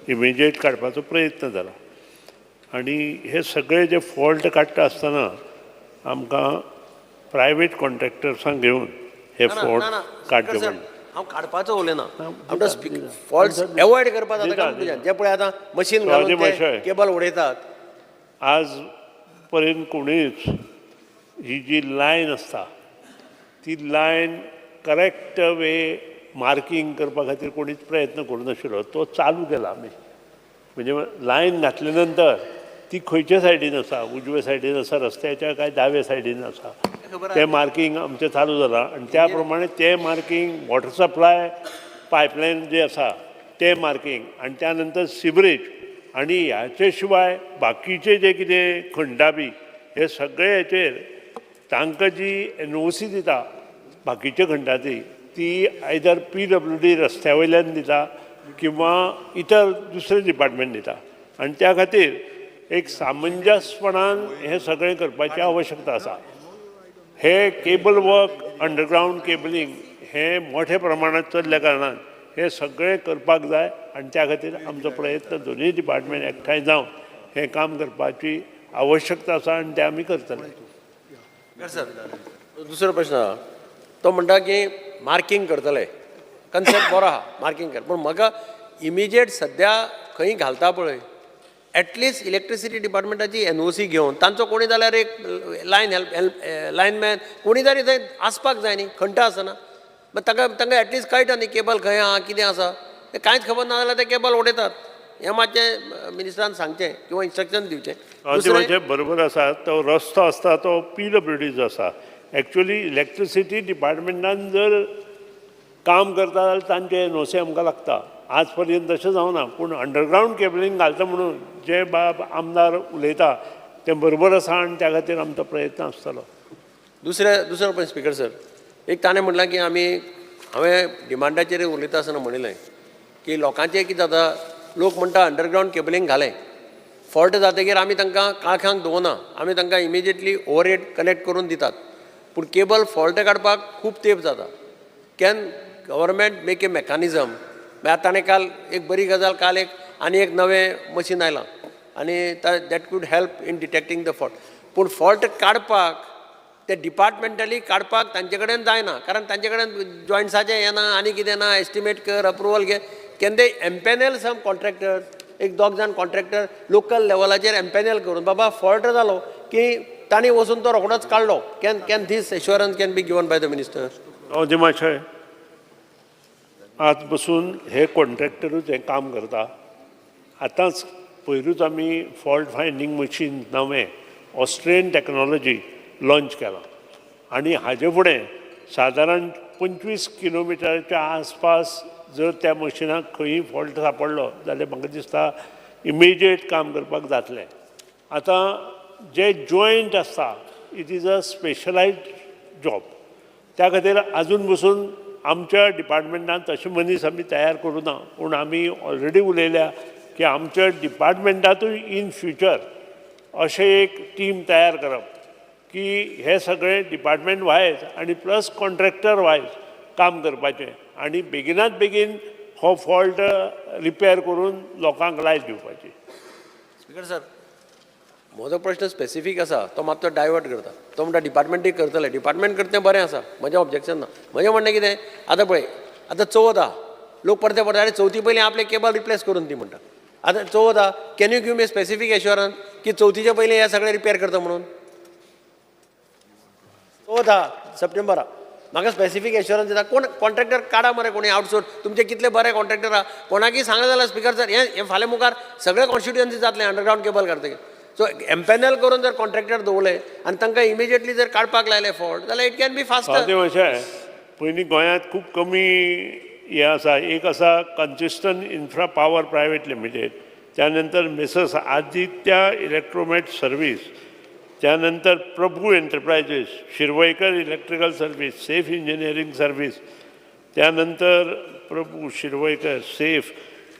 इमिजिएट काडपाचो प्रयत्न जाला. आनी हे सगळे जे फॉल्ट काडटा आसतना आमकां प्रायवेट कॉन्ट्रॅक्टर्सांक घेवन हे फॉल्ट काडचे पडले. हांव काडपाचो उलयना, फॉल्ट्स एवॉयड करपाक जाता काय तुज्यान? जे पळय आतां मशीन घालून ते केबल उडयतात. आज पर्यंत कोणीच ही जी लायन आसता ती लायन करेक्ट वे मार्कींग करपा खातीर कोणीच प्रयत्न करूं नाशिल्लो. तो चालू केला आमी. म्हणजे लायन घातले नंतर ती खंयच्या सायडीन आसा, उजव्या सायडीन आसा रस्त्याच्या काय दाव्या सायडीन आसा, तें मार्कींग आमचें चालू जालां. आनी त्या प्रमाणे तें मार्कींग वॉटर सप्लाय पायपलायन जे आसा तें मार्कींग, आनी त्या नंतर सिवरेज, आनी ह्याचे शिवाय बाकीचे जे कितें खंडा बी हे सगळे हेचेर तांकां जी एनओसी दिता बाकीच्या खंडाची ती आयदर पीडब्ल्यूडी रस्त्या वयल्यान दिता किंवा इतर दुसरे डिपार्टमेंट दिता. आनी त्या खातीर एक सामंजस्यपणान हें सगळें करपाची आवश्यकता आसा. हे केबल वर्क, अंडरग्रावंड केबलिंग हें मोठ्या प्रमाणांत चल्ल्या कारणान हें सगळें करपाक जाय. आनी त्या खातीर आमचो प्रयत्न दोनूय डिपार्टमेंट एकठांय जावन हें काम करपाची आवश्यकता आसा आनी तें आमी करतले. सर, दुसरो प्रश्न आहा, तो म्हणटा की मार्कींग करतले, कन्सेप्ट बरो आहा मार्कींग कर, पूण म्हाका इमिजिएट सद्या खंय घालता पळय एटलिस्ट इलेक्ट्रिसिटी डिपार्टमेंटाची एनओसी घेवन तांचो कोणी जाल्यार एक लायन हेल्प लायनमॅन कोणी तरी थंय आसपाक जाय न्ही, खंयटा आसना मागीर ताका तांकां एटलिस्ट कळटा न्ही केबल खंय आहा कितें आसा, तें कांयच खबर ना जाल्यार ते केबल उडयतात. हें मातशें मिनिस्टरान सांगचें किंवा इन्स्ट्रक्शन दिवचें. दुसरें बरोबर आसा, तो रस्तो आसता तो पीडब्ल्यूडीचो आसा. एक्चुअली इलेक्ट्रिसिटी डिपार्टमेंटान जर काम करता जाल्यार तांचे एनओसी आमकां लागता. आज पर्यंत तशें जावना, पूण अंडरग्रावंड केबलिंग घालता म्हणून जे बाब आमदार उलयता तें बरोबर आसा आनी त्या खातीर आमचो प्रयत्न आसतलो. दुसरो पण स्पिकर सर, एक ताणें म्हणलां की आमी हांवें डिमांडाचेर उलयता आसतना म्हणिल्लें की लोकांचें कितें जाता, लोक म्हणटा अंडरग्रावंड केबलिंग घालें, फॉल्ट जातकीर आमी तांकां काळखांक दवरना, आमी तांकां इमिजिएटली ओवरहेड कनेक्ट करून दितात, पूण केबल फॉल्ट काडपाक खूब तेंप जाता. Can government make a mechanism? मागीर आतां ताणें काल एक बरी गजाल, काल एक आनी एक नवें मशीन आयलां आनी that could help in detecting the fault. पूण फॉल्ट काडपाक ते डिपार्टमेंटली काडपाक तांचे कडेन जायना, कारण तांचे कडेन जॉयंट्साचें येना आनी कितें ना, एस्टिमेट कर, अप्रुवल घे. Can they empanel some contractor, एक दोग जाण कॉन्ट्रॅक्टर लोकल लेवलाचेर एम्पॅनल करून बाबा फॉल्ट जालो की तांणी वचून तो रोखडोच काडलो, can this assurance can be given by the minister? दिमाशय, आज बसून हे कॉन्ट्रॅक्टरूच हें काम करता. आतांच पयरूच आमी फॉल्ट फायंडींग मशीन नवें ऑस्ट्रियन टॅक्नोलॉजी लॉंच केलां आनी हाजे फुडें सादारण 25 किलोमिटराच्या आसपास जर त्या मशिनाक खंयी फॉल्ट सापडलो जाल्यार म्हाका दिसता इमिजिएट काम करपाक जातलें. आतां जे जॉयंट आसता it is a specialised job, त्या खातीर आजून बसून आमच्या डिपार्टमेंटान तशे मनीस आमी तयार करूं ना, पूण आमी ऑलरेडी उलयल्या की आमच्या डिपार्टमेंटांतूय इन फ्युचर अशें एक टीम तयार करप की हे सगळे डिपार्टमेंट वायज आनी प्लस कॉन्ट्रॅक्टर वायज काम करपाचें आनी बेगिनात बेगीन हो फॉल्ट रिपेर करून लोकांक लायट दिवपाची. स्पिकर सर, म्हजो प्रश्न स्पेसिफीक आसा, तो मातसो डायवर्ट करता. तो म्हणटा डिपार्टमेंटूय करतले, डिपार्टमेंट करता तें बरें आसा, म्हजें ऑब्जेक्शन ना. म्हजें म्हणणें कितें, आतां पळय आतां चवथ आहा, लोक परते परते आनी चवथी पयलीं आपले केबल रिप्लेस करून दी म्हणटा. आतां चवथ आहा, can you give me specific assurance की चवथीच्या पयलीं हे सगळें रिपेर करता म्हणून? चवथ आहा सप्टेंबरा, म्हाका स्पेसिफीक एश्योरन्स दिता कोण कॉन्ट्रॅक्टर काडा मरे कोणी आउटसोर्स, तुमचे कितले बरे कॉन्ट्रॅक्टर आहा कोणाकय सांगलें जाल्यार स्पिकर सर हें फाल्यां मुखार सगळे कॉन्स्टिट्युएन्सी जातलें अंडरग्रावंड केबल घालतकीर. सो एम्पॅनल करून जर कॉन्ट्रॅक्टर दवरले आनी तांकां इमिजिएटली जर काडपाक लायले फॉल्ट जाल्यार it can be faster. तें अशें पयलीं गोंयांत खूब कमी हें आसा. एक आसा consistent infra power private limited, त्यानंतर मेसर्स आदित्य इलेक्ट्रोमॅट सर्वीस, त्यानंतर Prabhu enterprises, Shirvaikar electrical service, safe engineering service, त्यानंतर प्रभू शिरवयकर सेफ,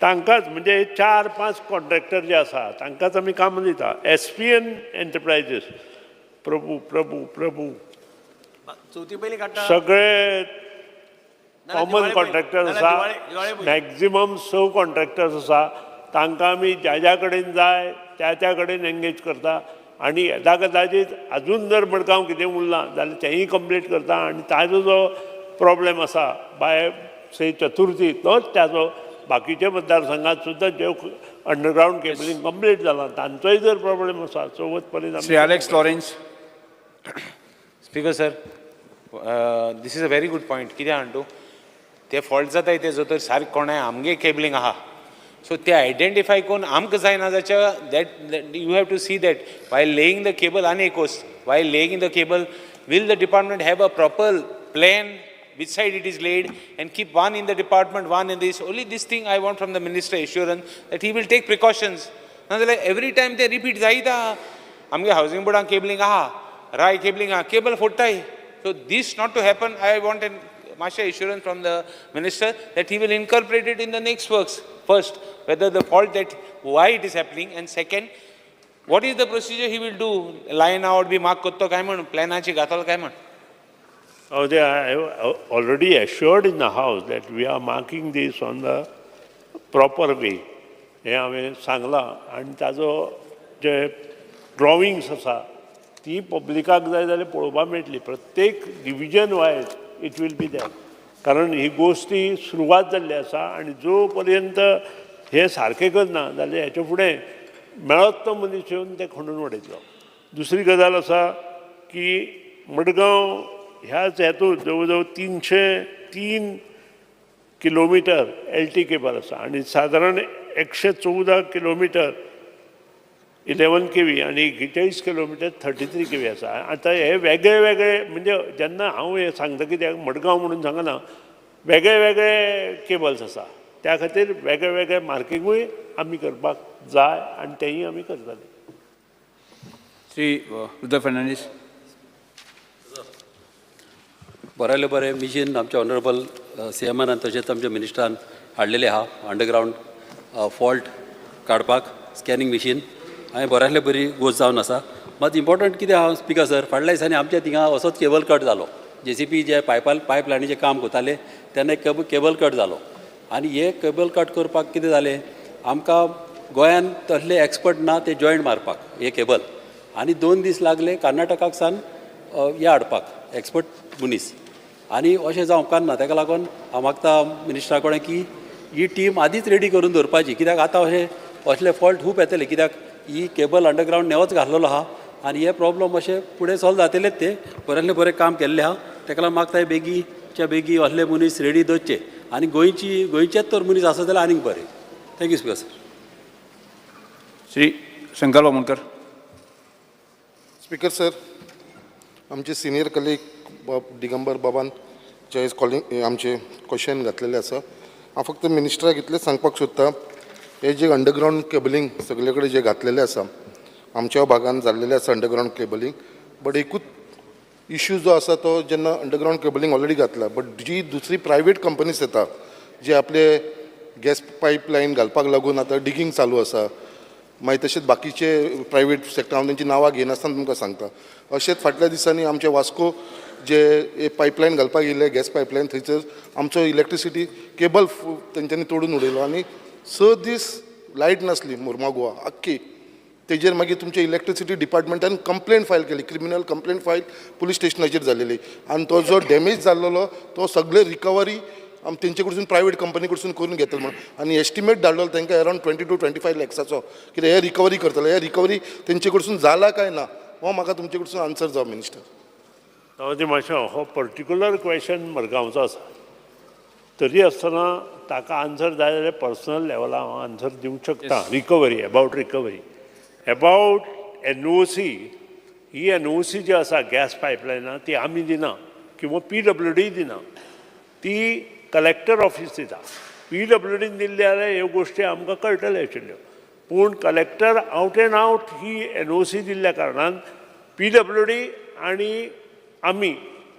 तांकांच म्हणजे 4-5 कॉन्ट्रॅक्टर जे आसा तांकांच आमी कामां दिता. S P N enterprises, Prabhu Prabhu Prabhu चवथी पयलीं काडटा सगळे कॉमन कॉन्ट्रॅक्टर्स आसा, मॅक्झिमम 6 कॉन्ट्रॅक्टर्स आसा, तांकां आमी ज्या ज्या कडेन जाय त्या त्या कडेन एंगेज करता आनी येदा कदाचीत अजून जर मडगांव कितें उरलां जाल्यार तेंय कंप्लीट करता आनी ताजो जो प्रॉब्लेम आसा बाय से चतुर्थी तोच ताजो बाकीच्या मतदारसंघात सुद्दां जे अंडरग्रावंड केबलिंग कंप्लीट जालां तांचोय जर प्रॉब्लेम आसा चवथ पर्यंत. Shri Alex Lawrence. Speaker sir, this is a very good point. कित्याक जाण तूं ते फॉल्ट जाताय ते जो तर सारकें कोणाय आमगे केबलिंग आहा सो ते आयडेंटिफाय करून आमकां जायना जाच्या that you have to see that while laying the cable. आनी एक वस्त, while laying the cable will the department have a proper plan which side it is laid and keep one in the department, one in this. Only this thing I want from the minister assurance that he will take precautions. नाजाल्यार every time ते repeat जायता. आमगे housing बोर्डान cabling आहा, राय cabling आहा, cable फोडटाय. So this not to happen, I want an मातशें assurance from the minister that he will incorporate it in the next works. First, whether the fault that why it is happening, and second, what is the procedure he will do? Line out B mark करतो काय म्हण, प्लॅनाची घातलो काय म्हण. Oh, they are already assured in the house that we are marking this on the proper way. हें हांवें सांगलां आनी ताजो जे ड्रॉविंग्स आसा ती पब्लिकाक जाय जाल्यार पळोवपाक मेळटली. प्रत्येक division wise it will be there. कारण ही गोश्टी सुरवात जाल्ली आसा आनी जो पर्यंत हें सारकें करना जाल्यार हेच्या फुडें मेळत तो मनीस येवन तें खणून उडयतलो. दुसरी गजाल आसा की मडगांव ह्याच हेतून जवळ जवळ 303 किलोमिटर LT cable आसा आनी सादारण 114 किलोमिटर 11 kV आनी 41 किलोमिटर 33 kV आसा. आतां हे वेगळे वेगळे म्हणजे जेन्ना हांव हें सांगता कित्याक मडगांव म्हणून सांगना, वेगळे वेगळे केबल्स आसा त्या खातीर वेगळे वेगळे मार्किंगूय आमी करपाक जाय आनी तेंय आमी करतले. श्री रुद्र फर्नांडीस. बरें बरें मिशन आमच्या ऑनरेबल सी एमान तशेंच आमच्या मिनिस्टरान हाडलेलें आहा अंडरग्रावंड फॉल्ट काडपाक स्कॅनिंग मिशीन हांवें बऱ्यांतले बरी गोश्ट जावन आसा. मात इम्पॉर्टंट कितें आहा स्पिकर सर, फाटल्या दिसांनी आमच्या थिंगा असोच केबल कट जालो. जेसीबी जे पायप लायनीचें काम करताले तेन्ना केबल कट जालो आनी हे केबल कट करपाक कितें जालें, आमकां गोंयान तसले एक्सपर्ट ना ते जॉयंट मारपाक हे केबल, आनी 2 दीस लागले कर्नाटकाक सान हे हाडपाक एक्सपर्ट मनीस. आनी अशें जावंक उपकारना. ताका लागून हांव मागता मिनिस्टरा कडेन की ही टीम आदींच रेडी करून दवरपाची, कित्याक आतां अशें असले फॉल्ट खूब येतले, कित्याक ही केबल अंडरग्रावंड नेवच घातलेलो आहा आनी हे प्रॉब्लम अशे फुडें सॉल्व जातलेच. ते बऱ्यांतलें बरें काम केल्लें आहा, ताका लागून मागता बेगीच्या बेगी असले मनीस रेडी दवरचे आनी गोंयचेच तर मनीस आसत जाल्यार आनीक बरें. Thank you speaker sir. Shri Shankar Bamonkar. Speaker sir, आमचे सिनियर कलीग बाब दिगंबर बाबान जे कॉलिंग आमचे क्वेश्चन घातलेले आसा, हांव फक्त मिनिस्टराक इतलेंच सांगपाक सोदता, हे जे अंडरग्रावंड केबलिंग सगळे कडेन जे घातलेले आसा आमच्या भागान जाल्लेले आसा अंडरग्रावंड केबलिंग, बट एकूच इश्यू जो आसा तो जेन्ना अंडरग्रावंड केबलिंग ऑलरेडी घातला, बट जी दुसरी प्रायवेट कंपनीज येता जे आपले गॅस पायपलायन घालपाक लागून आतां डिगींग चालू आसा, मागीर तशेंच बाकीचे प्रायवेट सेक्टर हांव तेंची नांवां घेयनासतना तुमकां सांगता. अशेंच फाटल्या दिसांनी आमचे वास्को जे पायपलायन घालपाक येयल्ले गॅस पायपलायन, थंयसर आमचो इलेक्ट्रिसिटी केबल तेंच्यांनी तोडून उडयलो आनी 6 दीस लायट नासली मोर्मागोवा आख्खी. तेजेर मागीर तुमच्या इलेक्ट्रिसिटी डिपार्टमेंटान कंप्लेन फायल केली, क्रिमिनल कंप्लेन फायल पुलीस स्टेशनाचेर जालेली आनी तो जो डॅमेज जाल्लो तो सगळे रिकवरी आमी तेंचे कडसून प्रायवेट कंपनी कडसून करून घेतले म्हणून आनी एस्टिमेट धाडलेलो तांकां अरावंड 20 to 25 लॅक्साचो कितें हे रिकवरी करतले. हे रिकवरी तेंचे कडसून जाला काय ना हो म्हाका तुमचे कडसून आन्सर जाव मिनिस्टर. ते मातशें हो पर्टिक्युलर क्वेश्चन मडगांवचो आसा, तरी आसतना ताका आन्सर जाय जाल्यार पर्सनल लेवला हांव आन्सर दिवंक शकता. Recovery, about recovery, about NOC, he NOC जी आसा गॅस पायपलायना, ती आमी दिना किंवा पीडब्ल्यूडी दिना, ती कलेक्टर ऑफीस दिता. पीडब्ल्यूडीन दिल्ली जाल्यार ह्यो गोश्टी आमकां कळटल्यो आशिल्ल्यो, पूण collector out and out he NOC दिल्ल्या कारणान पीडब्ल्यूडी आनी आमी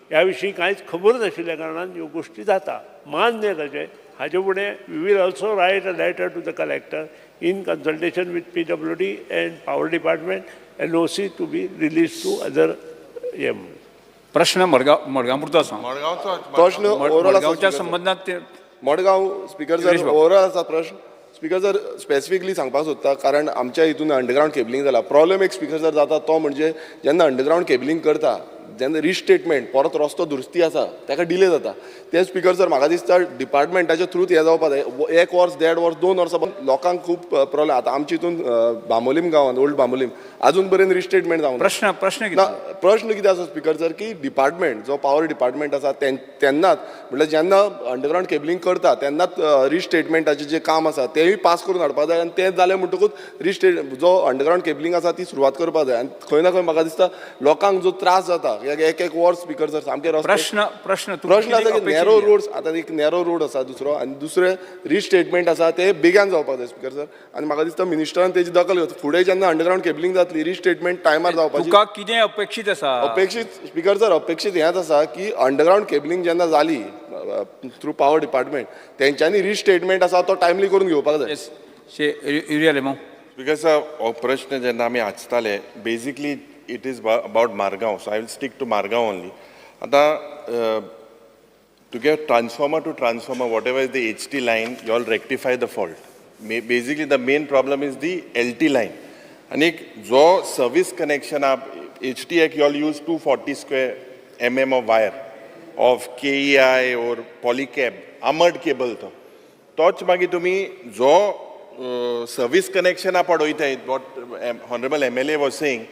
ह्या विशीं कांयच खबर नाशिल्ल्या कारणान ह्यो गोश्टी जाता. मान्य ताचें. हाजे फुडें we will also write a letter to the collector in consultation with PWD and power department, NOC to be release to other हे. प्रश्न मडगांव मडगांव पुरतो आसा. मडगांवचो. प्रश्न ओवरऑल. मडगांवच्या संबंदात ते मडगांव स्पीकर सर. गिरीश बाब. ओवरऑल आसा प्रश्न स्पीकर सर. स्पेसिफिकली सांगपाक सोदता, कारण आमच्या हितून अंडरग्रावंड केबलिंग जाला. प्रॉब्लेम एक स्पीकर सर जाता, तो म्हणजे जेन्ना अंडरग्रावंड केबलिंग करता जेन्ना रिस्टेटमेंट परत रस्तो दुरुस्ती आसा ताका डिले जाता. ते स्पीकर सर, म्हाका दिसता डिपार्टमेंटाच्या थ्रू हें जावपा जाय. एक वर्स, देड वर्स, 2 वर्सां लोकांक खूब प्रॉब्लेम. आतां आमच्या हितून बांबोलीम गांवांत, ओल्ड बांबोलीम, अजून पर्यंत रिस्टेटमेंट जावंक ना. प्रश्न प्रश्न ना. कितें? प्रश्न कितें आसा स्पीकर सर, की डिपार्टमेंट जो पावर डिपार्टमेंट आसा तेन्नाच म्हटल्यार जेन्ना अंडरग्रावंड केबलिंग करता तेन्नाच रिस्टेटमेंटाचें जें काम आसा तेंय पास करून हाडपा जाय आनी तें जालें म्हणटकूच रिस्टेट जो अंडरग्रावंड केबलिंग आसा ती सुरवात करपा जाय. आनी खंय ना खंय म्हाका दिसता लोकांक जो त्रास जाता, एक एक वर्स स्पीकर सर सामके रस्ते. प्रश्न प्रश्न तुमकां प्रश्न आसा कितें की अपेक्षित नॅरो कितें? रोड्स, आतां एक नॅरो रोड आसा दुसरो आनी दुसरें रिस्टेटमेंट आसा ते बेगान जावपाक जाय स्पीकर सर. आनी म्हाका दिसता मिनिस्टरान तेजी दखल घेवची. फुडें जेन्ना अंडरग्रावंड केबलिंग जातली, रिस्टेटमेंट टायमार जावपाची. तुका कितें अपेक्षीत आसा? अपेक्षीत स्पीकर सर, अपेक्षीत हेंच आसा की अंडरग्रावंड केबलिंग जेन्ना जाली थ्रू पावर डिपार्टमेंट, तेंच्यांनी रिस्टेटमेंट आसा तो टायमली करून घेवपाक जाय. येस, श्री युरी आलेमांव. Because हो प्रश्न जेन्ना आमी आचताले, basically it is about Margao, so I will stick to Margao only. आतां तुगे transformer to transformer, whatever is the HT line, you all rectify the fault. Basically the main problem is the LT line. आनी जो service connection H T एक you all use 240 square mm of wire of KEI or Polycab armoured cable. तो तोच मागीर तुमी जो service कनेक्शना पडोयताय, what honourable MLA was saying,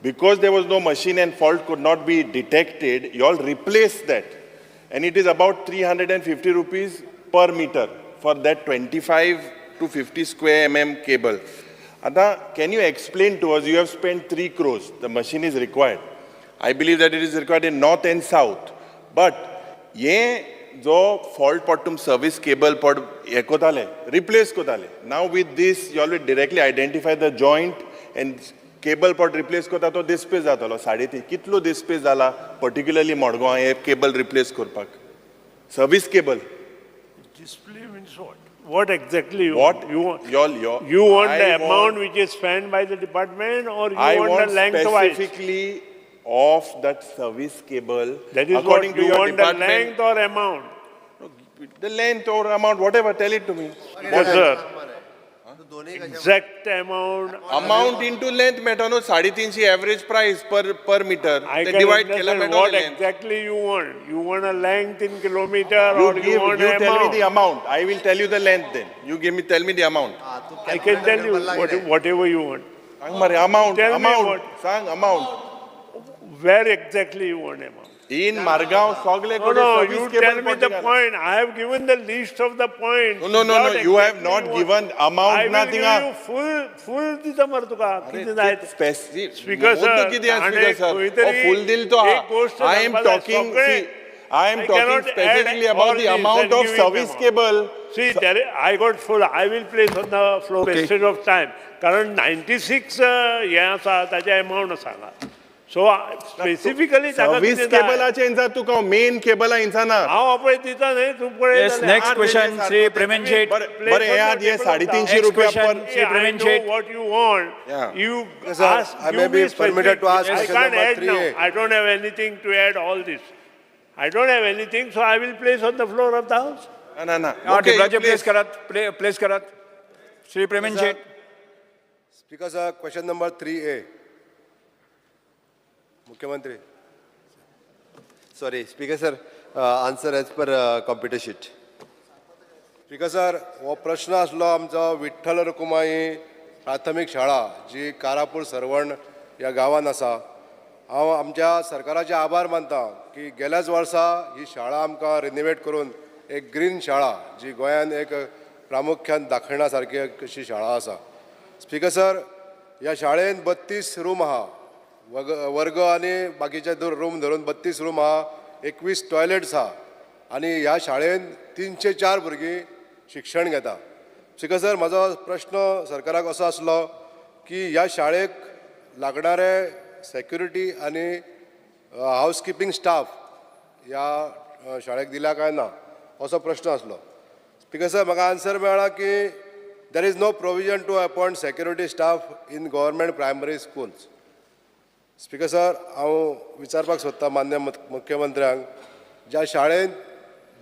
because there was no machine and fault could not be detected, you all replaced that. And it is about 350 rupees per meter for that 25 to 50 square mm cable. आतां, can you explain to us, you have spent 3 crores, the machine is required. I believe that it is required in north and south. But ये जो fault पडटा तुम service cable पड हे कोताले, replace कोताले, now with this you all will directly identify the joint and cable पड replace कोता, तो डिस्पेस जातलो. साडे तीन कितलो डिस्पेस जाला पर्टिक्युलरली मडगांव हे केबल रिप्लेस करपाक, service cable? Display means what? What exactly you What want? You want, you you want I the amount want- which is spent by the department or you I want want the lengthwise? Specifically of that service cable. That is what according to you your want, the department. Length or amount? The length or amount, whatever, tell it to me. Yes, sir. Exact amount. Amount into length मेळटा न्हू. साडे तिनशे average price per meter. I ते can divide केल्यार understand मेळटलें what length. Exactly you want. You want a length in kilometer You or you give, want you tell me the amount? Amount. I will tell you the length then. You give me, tell me the amount. I can tell you whatever you want. सांग मरे amount, Tell me amount. What- सांग amount. Where exactly you want amount? In Margao, सगळे No, कडेन no, service you cable tell me the पडटा. Point. I have given the list of the point. No, What you have exactly not want? Given amount I will nothing. Give ah. You full, full दिता मरे तुका. कितें जाय तें. Specific Speaker sir, कितें आसा आनी स्पीकर सर? खंय तरी फूल दिल तो एक गोश्ट I am सांगपा जाय. टॉकिंग, सगळे- I am I talking cannot add specifically about all the this amount and of give him service amount. Cable. See, there, I got full, I will place on the floor wastage of time. कारण 96 हें आसा ताजें amount आसा हांगा. So specifically ताका service कितें जाय? केबलाचे इंचा तुका मेन केबला इंचा ना. हांव पळय दिता न्ही, तूं पळय Yes, जाल्यार. Next question, Shri Premen Shet. बरें बरें, हे आत हे साडे तिनशे Next रुपया question, per Shri I Premen know Shet. What you want. Yeah. You Yes, sir. Ask, I give may me be permitted to ask specific. I question can't number add now. 3A. I don't have anything to add all this. I don't have anything, so I will place on the floor of the house. ना ना ना. हा, Okay, you टेबलाचेर place. Place करात, place करात. Shri प्रेमेन Sir. Shet. Speaker sir, question number 3A. मुख्यमंत्री, sorry, speaker sir. answer as per computer sheet. Speaker sir, हो प्रश्न आसलो आमचो विठ्ठल रखुमाई प्राथमीक शाळा जी कारापूर सर्वण ह्या गांवांत आसा. हांव आमच्या सरकाराचे आभार मानता की गेल्याच वर्सा ही शाळा आमकां रिनोवेट करून एक ग्रीन शाळा जी गोंयान एक प्रामुख्यान दाखयणा सारकी अशी शाळा आसा. स्पीकर सर, ह्या शाळेन 32 रूम आहा, वर्ग आनी बाकीचे रूम धरून 32 रूम आहा, 21 टॉयलेट्स आहा आनी ह्या शाळेन 304 भुरगीं शिक्षण घेता. स्पीकर सर, म्हाजो प्रश्न सरकाराक असो आसलो की ह्या शाळेक लागणारे सेक्युरिटी आनी हावसकिपींग स्टाफ ह्या शाळेक दिला काय ना असो प्रश्न आसलो. स्पीकर सर, म्हाका आन्सर मेळ्ळा की there is no provision to appoint security staff in government primary schools. Speaker sir, हांव विचारपाक सोदतां मान्य मुख्यमंत्र्यांक, ज्या शाळेंत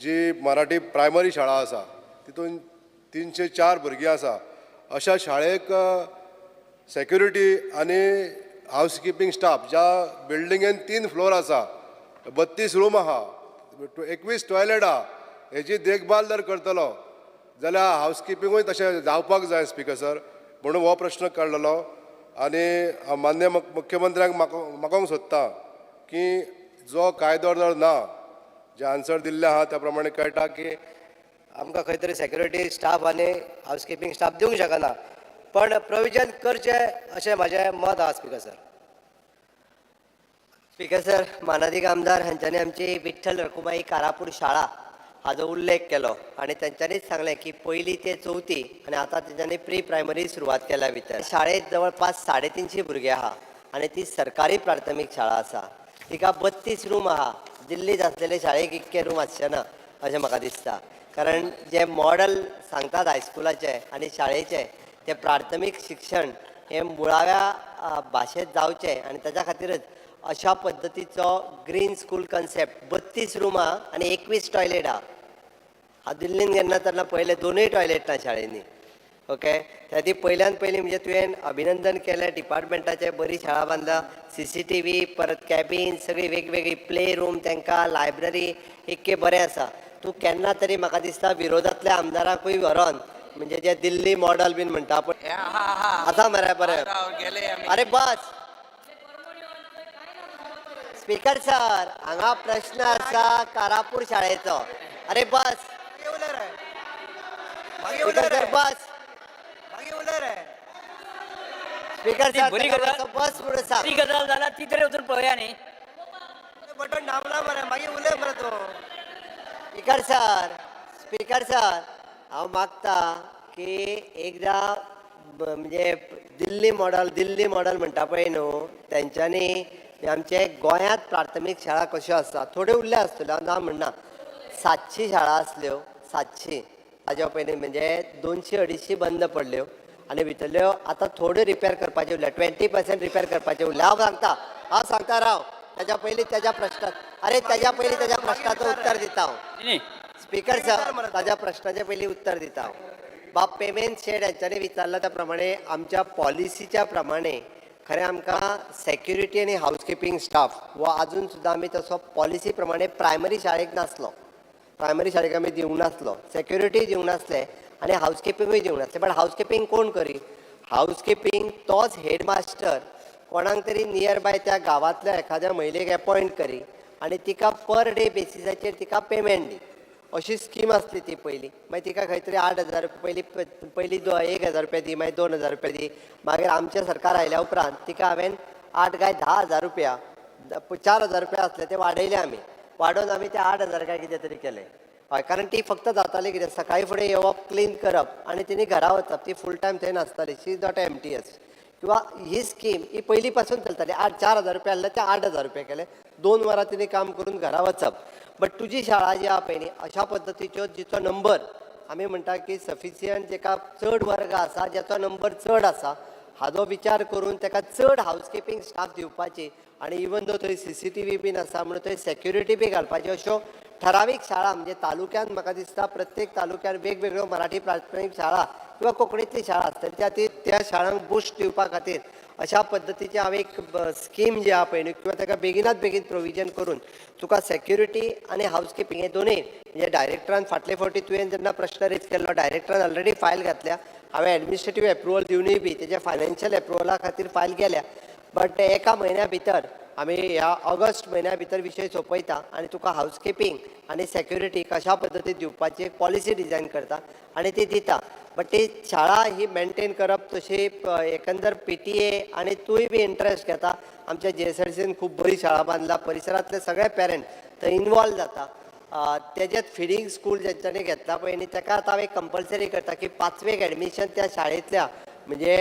जी मराठी प्रायमरी शाळा आसा तितून 304 भुरगीं आसा, अशा शाळेक सेक्युरिटी आनी हावसकिपींग स्टाफ, ज्या बिल्डिंगेन 3 फ्लोर आसा, 32 रूम आहा, 21 टॉयलेट आहा, हेजी देखभाल जर करतलो जाल्यार हावसकिपिंगूय तशें जावपाक जाय स्पीकर सर. म्हणून हो प्रश्न काडलेलो आनी मान्य मुख्यमंत्र्यांक मागोवंक सोदता की जो कायदो जर ना, जे आन्सर दिल्ले आहा त्या प्रमाणे कळटा की आमकां खंय तरी सेक्युरिटी स्टाफ आनी हावसकिपींग स्टाफ दिवंक शकना, पण प्रोविजन करचें अशें म्हाजें मत आहा स्पीकर सर. स्पीकर सर, मानादीक आमदार हांच्यांनी आमची विठ्ठल रखुमाई कारापूर शाळा हाजो उल्लेख केलो आनी तेंच्यांनीच सांगलें की पयली ते चवथी आनी आतां तेंच्यांनी प्री प्रायमरी सुरवात केल्या. भितर शाळेंत जवळपास 350 भुरगीं आहा आनी ती सरकारी प्राथमीक शाळा आसा. तिका 32 रूम आहा. दिल्लीत आसलेले शाळेक इतके रूम आसचे ना अशें म्हाका दिसता, कारण जे मॉडल सांगतात हायस्कुलाचे आनी शाळेचे ते प्राथमीक शिक्षण हें मुळाव्या भाशेंत जावचें आनी ताच्या खातीरच अशा पद्दतीचो ग्रीन स्कूल कन्सेप्ट. 32 रूम आहा आनी 21 टॉयलेट आहा. हांव दिल्लीन गेन्ना तेन्ना पळयलें 2 टॉयलेट ना शाळेंनी. ओके, त्या खातीर पयल्यान पयलीं म्हणजे तुवें अभिनंदन केलें डिपार्टमेंटाचें, बरी शाळा बांदला, CCTV परत कॅबीन सगळी वेगवेगळी प्ले रूम तांकां, लायब्ररी इतकें बरें आसा. तूं केन्ना तरी म्हाका दिसता विरोधांतल्या आमदाराकूय व्हरोन म्हणजे जे दिल्ली मॉडल बीन म्हणटा पळय आसा मरे बरें. अरे बस स्पीकर सर, हांगा प्रश्न आसा कारापूर शाळेचो. अरे बस स्पीकर सर, बस स्पीकर सर, बरी गजाल बस म्हणून सांग. बरी गजाल जाल्यार ती तरी वचून पळोवया न्ही. बटन दामला मरे, मागीर उलय मरे तूं. स्पीकर सर, स्पीकर सर, हांव मागता की एकदां म्हणजे दिल्ली मॉडल, दिल्ली मॉडल म्हणटा पळय न्हू, तेंच्यांनी आमचे गोंयांत प्राथमीक शाळा कश्यो आसा, थोड्यो उरल्या आसतल्यो, हांव ना म्हणना, 700 शाळा आसल्यो, 700 ताज्या पयलीं म्हणजे 200 250 बंद पडल्यो आनी भितरल्यो आतां थोड्यो रिपेर करपाच्यो उरल्या, 20% रिपेर करपाच्यो उरल्या. हांव सांगता, हांव सांगता राव, ताज्या पयलीं ताज्या प्रश्नाक, अरे ताज्या पयलीं ताज्या प्रश्नाचो उत्तर दिता हांव. स्पीकर सर, ताज्या प्रश्नाचे पयलीं उत्तर दिता हांव. बाब पेमेंट शेड हांच्यांनी विचारला त्या प्रमाणे आमच्या पॉलिसीच्या प्रमाणे खरें आमकां सेक्युरिटी आनी हावसकिपींग स्टाफ हो आजून सुद्दां आमी तसो पॉलिसी प्रमाणे प्रायमरी शाळेक नासलो, प्रायमरी शाळेक आमी दिवंक नासलो, सेक्युरिटी दिवंक नासले आनी हावसकिपिंगूय दिवंक नासलें. बट हावसकिपींग कोण करी? हावसकिपींग तोच हेडमास्टर कोणाक तरी नियर बाय त्या गांवांतल्या एखाद्या महिलेक एपॉयंट करी आनी तिका पर डे बेसिसाचेर तिका पेमेंट दी, अशी स्कीम आसली ती पयलीं. मागीर तिका खंय तरी 8,000 रुपया पयलीं, पयलीं 1,000 रुपया दी, मागीर 2,000 रुपया दी. मागीर आमचें सरकार आयल्या उपरांत तिका हांवें 8 काय 10,000 रुपया, 4,000 रुपया आसले ते वाडयले आमी, वाडोवन आमी ते 8,000 काय कितें तरी केले. हय, कारण ती फक्त जाताली कितें, सकाळी फुडें येवप, क्लीन करप आनी तिणी घरा वचप, ती फूल टायम थंय नासताली. She is not MTS. किंवा ही स्कीम ही पयलीं पासून चलताली. 4,000 रुपया आसले ते 8,000 रुपया केले, 2 वरां तिणी काम करून घरा वचप. बट तुजी शाळा जी आहा पळय न्ही, अशा पद्दतीच्यो जिचो नंबर आमी म्हणटा की सफिशियंट, जेका चड वर्ग आसा, जेचो नंबर चड आसा, हाजो विचार करून ताका चड हावसकिपींग स्टाफ दिवपाची आनी इवन दो थंय CCTV बीन आसा म्हणून थंय सेक्युरिटी बी घालपाची, अश्यो ठरावीक शाळा म्हणजे तालुक्यान म्हाका दिसता प्रत्येक तालुक्यान वेगवेगळ्यो मराठी प्राथमीक शाळा किंवा कोंकणीतली शाळा आसतली, त्या खातीर त्या शाळांक बुस्ट दिवपा खातीर अशा पद्दतीची हांव एक स्कीम जी आहा पळय न्हू, किंवा ताका बेगिनात बेगीन प्रोविजन करून तुका सेक्युरिटी आनी हावस किपिंग हे दोनूय, म्हणजे डायरेक्टरान फाटले फावटी तुवें जेन्ना प्रश्न रेज केल्लो, डायरेक्टरान ऑलरेडी फायल घातल्या. हांवें एडमिनिस्ट्रेटीव एप्रुवल दिवनूय बी तेज्या फायनान्शियल एप्रुवला खातीर फायल गेल्या. बट एका म्हयन्या भितर आमी ह्या ऑगस्ट म्हयन्या भितर विशय सोंपयता आनी तुका हावस किपिंग आनी सेक्युरिटी कशा पद्दतीन दिवपाची एक पॉलिसी डिजायन करता आनी ती दिता. बट ती शाळा ही मेनटेन करप तशी एकंदर पीटीए आनी तूंय बी इंट्रस्ट घेता. आमच्या जीएसआरसीन खूब बरी शाळा बांदला. परिसरांतले सगळे पेरंट थंय इनवॉल्व जाता. तेजेत फिडींग स्कूल जेंच्यांनी घेतला पळय न्ही, ताका आतां हांव एक कंपल्सरी करता की पांचवेक एडमिशन त्या शाळेंतल्या, म्हणजे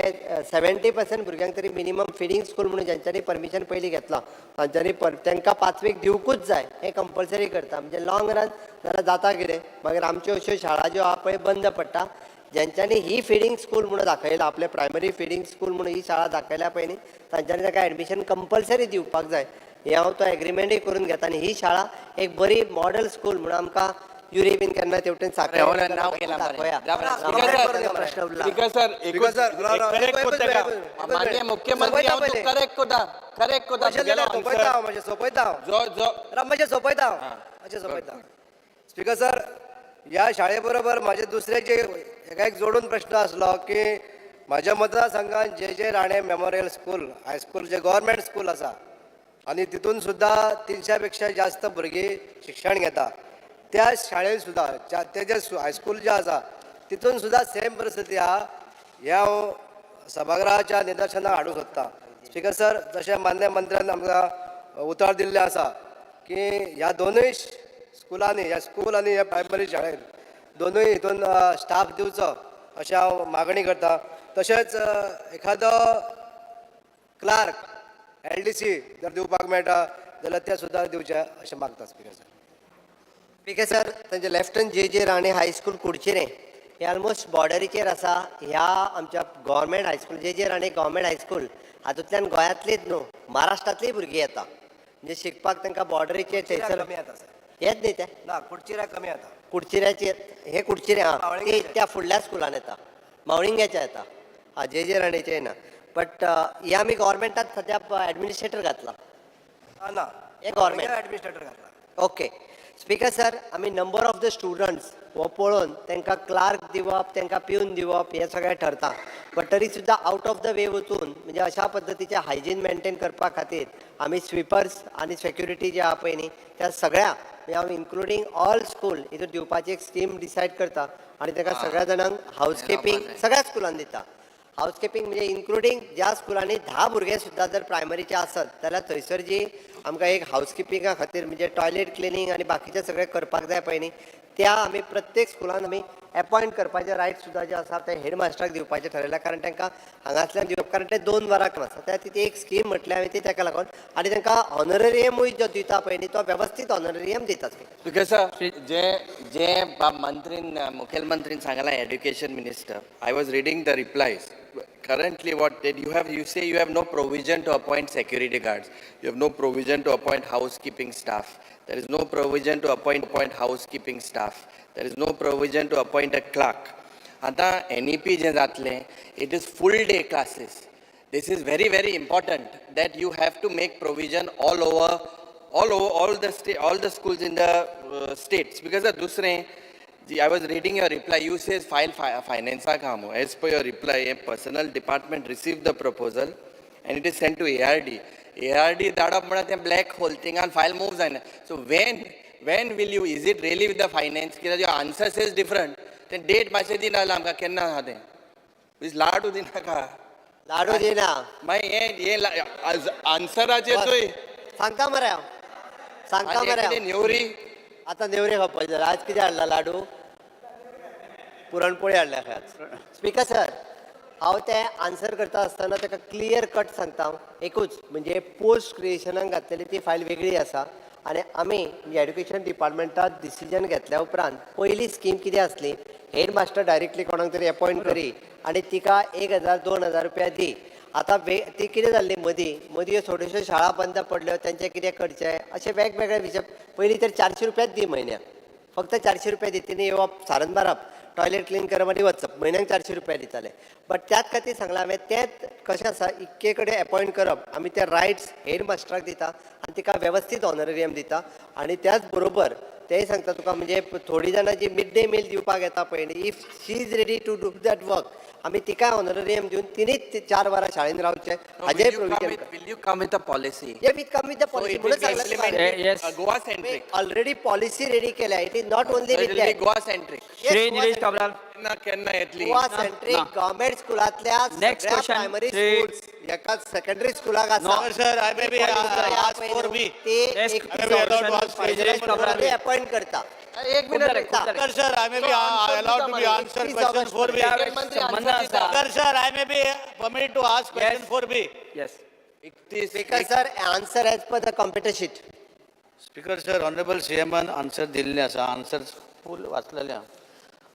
70% भुरग्यांक तरी मिनिमम फिडींग स्कूल म्हणून ज्यांच्यांनी परमिशन पयलीं घेतलां तांच्यांनी तांकां पांचवेक दिवकूच जाय, हें कंपल्सरी करता. म्हणजे लॉंग रन जाल्यार जाता कितें, मागीर आमच्यो अश्यो शाळा ज्यो आहा पळय बंद पडटा. ज्यांच्यांनी ही फिडींग स्कूल म्हणून दाखयला, आपले प्रायमरी फिडींग स्कूल म्हणून ही शाळा दाखयल्या पळय न्ही, तांच्यांनी ताका एडमिशन कंपल्सरी दिवपाक जाय, हें हांव तो एग्रीमेंटूय करून घेता. आनी ही शाळा एक बरी मॉडल स्कूल म्हणून आमकां युरी बीन केन्ना तेवटेन हो, नांव केलां मरे. प्रश्न उरला. स्पीकर सर, स्पीकर सर, राव, राव, करेक्ट एकूच कोता मिनिट, का? एकूच मिनिट. माननीय मुख्यमंत्री, हांव सोंपयता. करेक्ट कोता, करेक्ट कोता. मातशें सोंपयता हांव, मातशें सोंपयता हांव. जो जो राव, मातशें सोंपयता हांव, मातशें सोंपयता. स्पीकर सर, ह्या शाळे बरोबर म्हाजे दुसरे जे हेका एक जोडून प्रश्न आसलो की म्हाज्या मतदारसंघात जे जे राणे मेमोरियल स्कूल हायस्कूल जे गव्हर्मेंट स्कूल आसा आनी तितून सुद्दां 300 पेक्षा जास्त भुरगीं शिक्षण घेता. त्या शाळेन सुद्दां तेजे हायस्कूल जे आसा तितून सुद्दां सेम परिस्थिती आहा, हें हांव सभागृहाच्या निदर्शनाक हाडूंक सोदतां. स्पीकर सर, जशें मान्य मंत्र्यान आमकां उतर दिल्लें आसा की ह्या दोनूय स्कुलांनी, ह्या स्कूल आनी ह्या प्रायमरी शाळेन दोनूय हितून स्टाफ दिवचो अशें हांव मागणी करता. तशेंच एखादो क्लार्क एलडीसी जर दिवपाक मेळटा जाल्यार ते सुद्दां दिवचें अशें मागता स्पीकर सर. स्पीकर सर, तांचे लेफ्टन जे जे राणे हायस्कूल कुडचिरें हे ऑलमोस्ट बॉर्डरीचेर आसा. ह्या आमच्या government high school, जे जे राणे गव्हर्मेंट हायस्कूल, हातूंतल्यान गोंयांतलीच न्हू, महाराष्ट्रांतलीय भुरगीं येता, म्हणजे शिकपाक तांकां बॉर्डरीचेर थंयसर कमी येता सर. येत न्ही ते? ना, कुडचिऱ्या कमी येता. कुडचिऱ्याचे हे कुडचिरे आहा ते त्या फुडल्या स्कुलान येता, मावळिंग्याच्या येता. हा, जे जे राणेचे येना. बट हे आमी गव्हर्मेंटात सद्या एडमिनिस्ट्रेटर घातला. ना. हे गव्हर्मेंट एडमिनिस्ट्रेटर घातला. ओके स्पीकर सर, आमी नंबर ऑफ the students हो पळोवन तांकां क्लार्क दिवप, तांकां पिवन दिवप, हें सगळें ठरता. बट तरी सुद्दां आउट ऑफ the वे वचून, म्हणजे अशा पद्दतीचें हायजीन मेनटेन करपा खातीर आमी स्विपर्स आनी सेक्युरिटी जे आहा पळय न्ही, त्या सगळ्या, म्हणजे हांव इन्क्लुडींग ऑल स्कूल हितून दिवपाची एक स्कीम डिसायड करता आनी ताका सगळ्या जाणांक हावस किपिंग सगळ्या स्कुलान दिता. हावस किपिंग म्हणजे इन्क्लुडींग ज्या स्कुलांनी 10 भुरगे सुद्दां जर प्रायमरीचे आसत जाल्यार थंयसर जी आमकां एक हावस किपिंगा खातीर, म्हणजे टॉयलेट क्लिनींग आनी बाकीचें सगळें करपाक जाय पळय न्ही, त्या आमी प्रत्येक स्कुलान आमी एपॉयंट करपाचे रायट सुद्दां जे आसा ते हेड मास्टराक दिवपाचें ठरयलां. कारण तांकां हांगासल्यान दिवप, कारण ते 2 वरां आसा. त्या ती एक स्कीम म्हटल्यार हांवें ती ताका लागून आनी तांकां ऑनरेरियमूय जो दिता पळय न्ही, तो वेवस्थीत ऑनरेरियम दिता. स्पीकर सर, जे जे बाब मंत्रीन, मुखेलमंत्रीन सांगलां, education minister, I was reading the replies. Currently what did you have, you say you have no provision to appoint security guards, you have no provision to appoint housekeeping staff, there is no provision to appoint housekeeping staff, there is no provision to appoint a clerk. आतां NEP जें जातलें, it is full day classes. This is very very important that you have to make provision all over, all over all the schools in the states. Because the दुसरें, I was reading your reply, you says file finance काम. As per your reply, a personnel department received the proposal and it is sent to ARD. ARD धाडप म्हळ्यार तें black hole, थिंगान file move जायना. So when will you, is it really with the finance? कित्याक your answer says different. तें date मातशें दिना जाल्यार आमकां केन्ना आहा तें. Please लाडू दिनाका. लाडू दिना. मागीर हें आन्सराचेर चोय. सांगता मरे हांव, सांगता आनी मरे हांव. कितें नेवरी? आतां नेवरी खावपाची जाल्यार आज कितें हाडला? लाडू, पुरणपोळी हाडल्या खंय आज. स्पीकर सर, हांव तें आन्सर करता आसतना ताका क्लियर कट सांगता हांव, एकूच म्हणजे पोस्ट क्रिएशनाक घातलेली ती फायल वेगळी आसा आनी आमी म्हणजे एड्युकेशन डिपार्टमेंटात डिसिजन घेतल्या उपरांत पयली स्कीम कितें आसली, हेड मास्टर डायरेक्टली कोणाक तरी एपॉयंट करी आनी तिका 1000 2000 रुपया दी. आतां ती कितें जाल्ली, मदीं मदीं थोड्योश्यो शाळा बंद पडल्यो, तेंचें कितें करचें अशें वेगवेगळे विशय. पयलीं तर 400 रुपयाच दी म्हयन्याक, फक्त 400 रुपया दी, तिणें येवप सारन मारप. टॉयलेट क्लीन करप आनी वचप, म्हयन्याक 400 रुपया दिताले. बट त्याच खातीर सांगलां हांवें, तेंच कशें आसा इतके कडेन एपॉयंट करप, आमी ते रायट्स हेड मास्टराक दिता आनी तिका वेवस्थीत ऑनरेरियम दिता. आनी त्याच बरोबर तेंय सांगता तुका, म्हणजे थोडीं जाणां जी मिड डे मील दिवपाक येता पळय न्ही, if she is ready to do that work, आमी तिकाय ऑनरेरियम दिवन तिणीच 4 वरां शाळेन रावचें, हाजेय provision. Will you come with a policy? Yeah, we come with the policy. So it will be implemented, yes. Goa centric. Already policy ready केल्या. It is not only So with it will be that. Goa centric. Yes, Shri Goa Nilesh centric. Cabral. केन्ना केन्ना येतली? Goa सेंट्रीक government स्कुलांतल्या Next सगळ्या question, primary Shri- schools एका secondary स्कुलाक आसा. Sir, I may be asked 4B. ते Next एक I may be allowed to ask Nilesh Cabral. Appoint करता. एक खूप जालें, मिनिट. खूप जालें. Speaker sir, I may be allowed to be answer question 4B. संबंद आसा. Speaker sir, I may be permitted to ask question Yes. 4B. Yes. 31 Speaker sir, answer as per the computer sheet. Speaker sir, honourable C एमान answer दिल्लें आसा, answer फूल वाचलेलें आहा.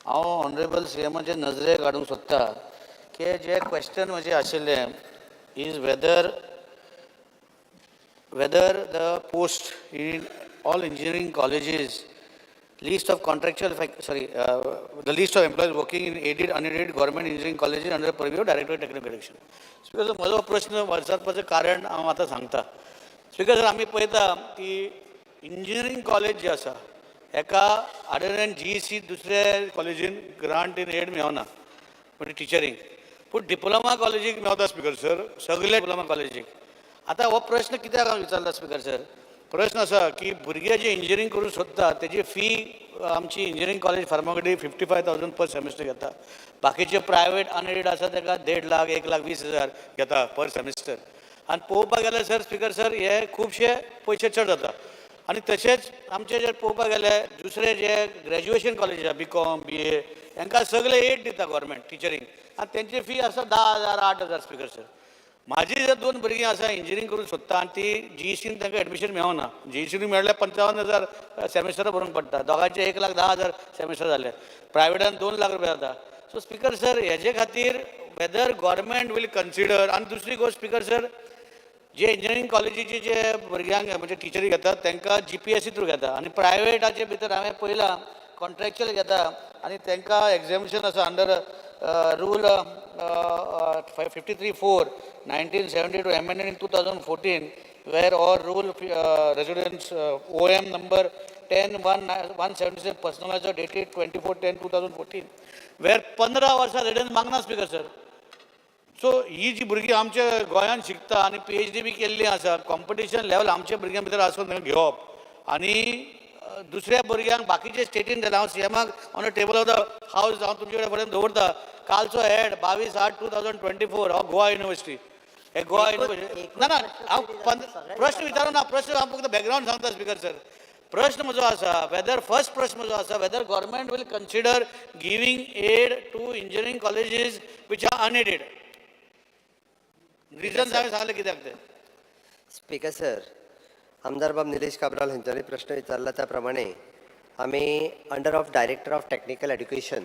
हांव honourable C एमाचे नजरेक हाडूंक सोदता की जे क्वेश्चन म्हजें आशिल्लें is whether the post in all engineering colleges list of contractual sorry the list of employees working in aided unaided government engineering colleges under purview director technical education. Speaker sir, म्हजो प्रश्न विचारपाचें कारण हांव आतां सांगता. Speaker sir, आमी पळयता की engineering college जे आसा हेका अदर दॅन जीईसी दुसऱ्या कॉलेजीन ग्रांट इन एड मेळना म्हणजे टिचरींक, पूण डिप्लोमा कॉलेजीक मेवता. स्पीकर सर, सगळे डिप्लोमा कॉलेजीक. आतां हो प्रश्न कित्याक हांव विचारला स्पीकर सर, प्रश्न आसा की भुरगे जे इंजिनियरींग करूंक सोदता तेजी फी आमची इंजिनियरींग कॉलेज फार्मागुडी 55,000 पर सेमिस्टर घेता, बाकीचे प्रायवेट अनएडेड आसा ताका 1.5 लाख 1,20,000 घेता पर सेमिस्टर. आनी पळोवपाक गेल्यार सर, स्पीकर सर, हे खुबशे पयशे चड जाता. आनी तशेंच आमचे जर पळोवपाक गेल्यार दुसरे जे ग्रॅज्युएशन कॉलेज आसा, बीकॉम बीए, हांकां सगळे एड दिता गव्हर्मेंट टिचरींग, आनी तेंची फी आसा 10,000 8,000. स्पीकर सर, म्हाजी जर 2 भुरगीं आसा इंजिनियरींग करूंक सोदता आनी ती जीईसीन तांकां एडमिशन मेळना, जीईसीन मेळ्ळ्यार 55,000 सेमिस्टर भरूंक पडटा, दोगांचे 1,10,000 सेमिस्टर जाले, प्रायवेटान 2 लाख रुपया जाता. सो स्पीकर सर, हेजे खातीर वेदर गव्हर्मेंट will consider. आनी दुसरी गोश्ट स्पीकर सर, जे इंजिनियरींग कॉलेजीचे जे भुरग्यांक म्हणजे टिचरी घेतात तांकां जीपीएससी थ्रू घेता, आनी प्रायवेटाचे भितर हांवें पळयलां कॉन्ट्रॅक्च्युअल घेता आनी तांकां एग्जामिनेशन आसा under rule 53(4) 1972 amended in 2014, where or rule residence OM number 10/1 177 personalised dated 24/10/2014, where 15 वर्सां रेजिडन्स मागना. स्पीकर सर, सो ही जी भुरगीं आमच्या गोंयांत शिकता आनी पीएचडी बी केल्ली आसा, कॉम्पिटिशन लेवल आमच्या भुरग्यां भितर आसून तांकां घेवप आनी दुसऱ्या भुरग्यांक बाकीचे स्टेटीन जाल्यार हांव सीएमाक on a table of the house हांव तुमचे कडेन फुडें दवरता कालचो हेड 22/8/2024 हो गोवा युनिवर्सिटी, हे गोवा युनिवर्सिटी. ना ना, हांव प्रश्न विचारू ना, प्रश्न हांव फक्त बॅकग्रावंड सांगता. स्पीकर सर, प्रश्न म्हजो आसा वेदर, फर्स्ट प्रश्न म्हजो आसा whether government will consider giving aid to engineering colleges which are unaided. Reasons हांवें सांगलें कित्याक ते. स्पीकर सर, आमदार बाब निलेश काब्राल हांच्यांनी प्रश्न विचारला त्या प्रमाणे आमी under of director of technical education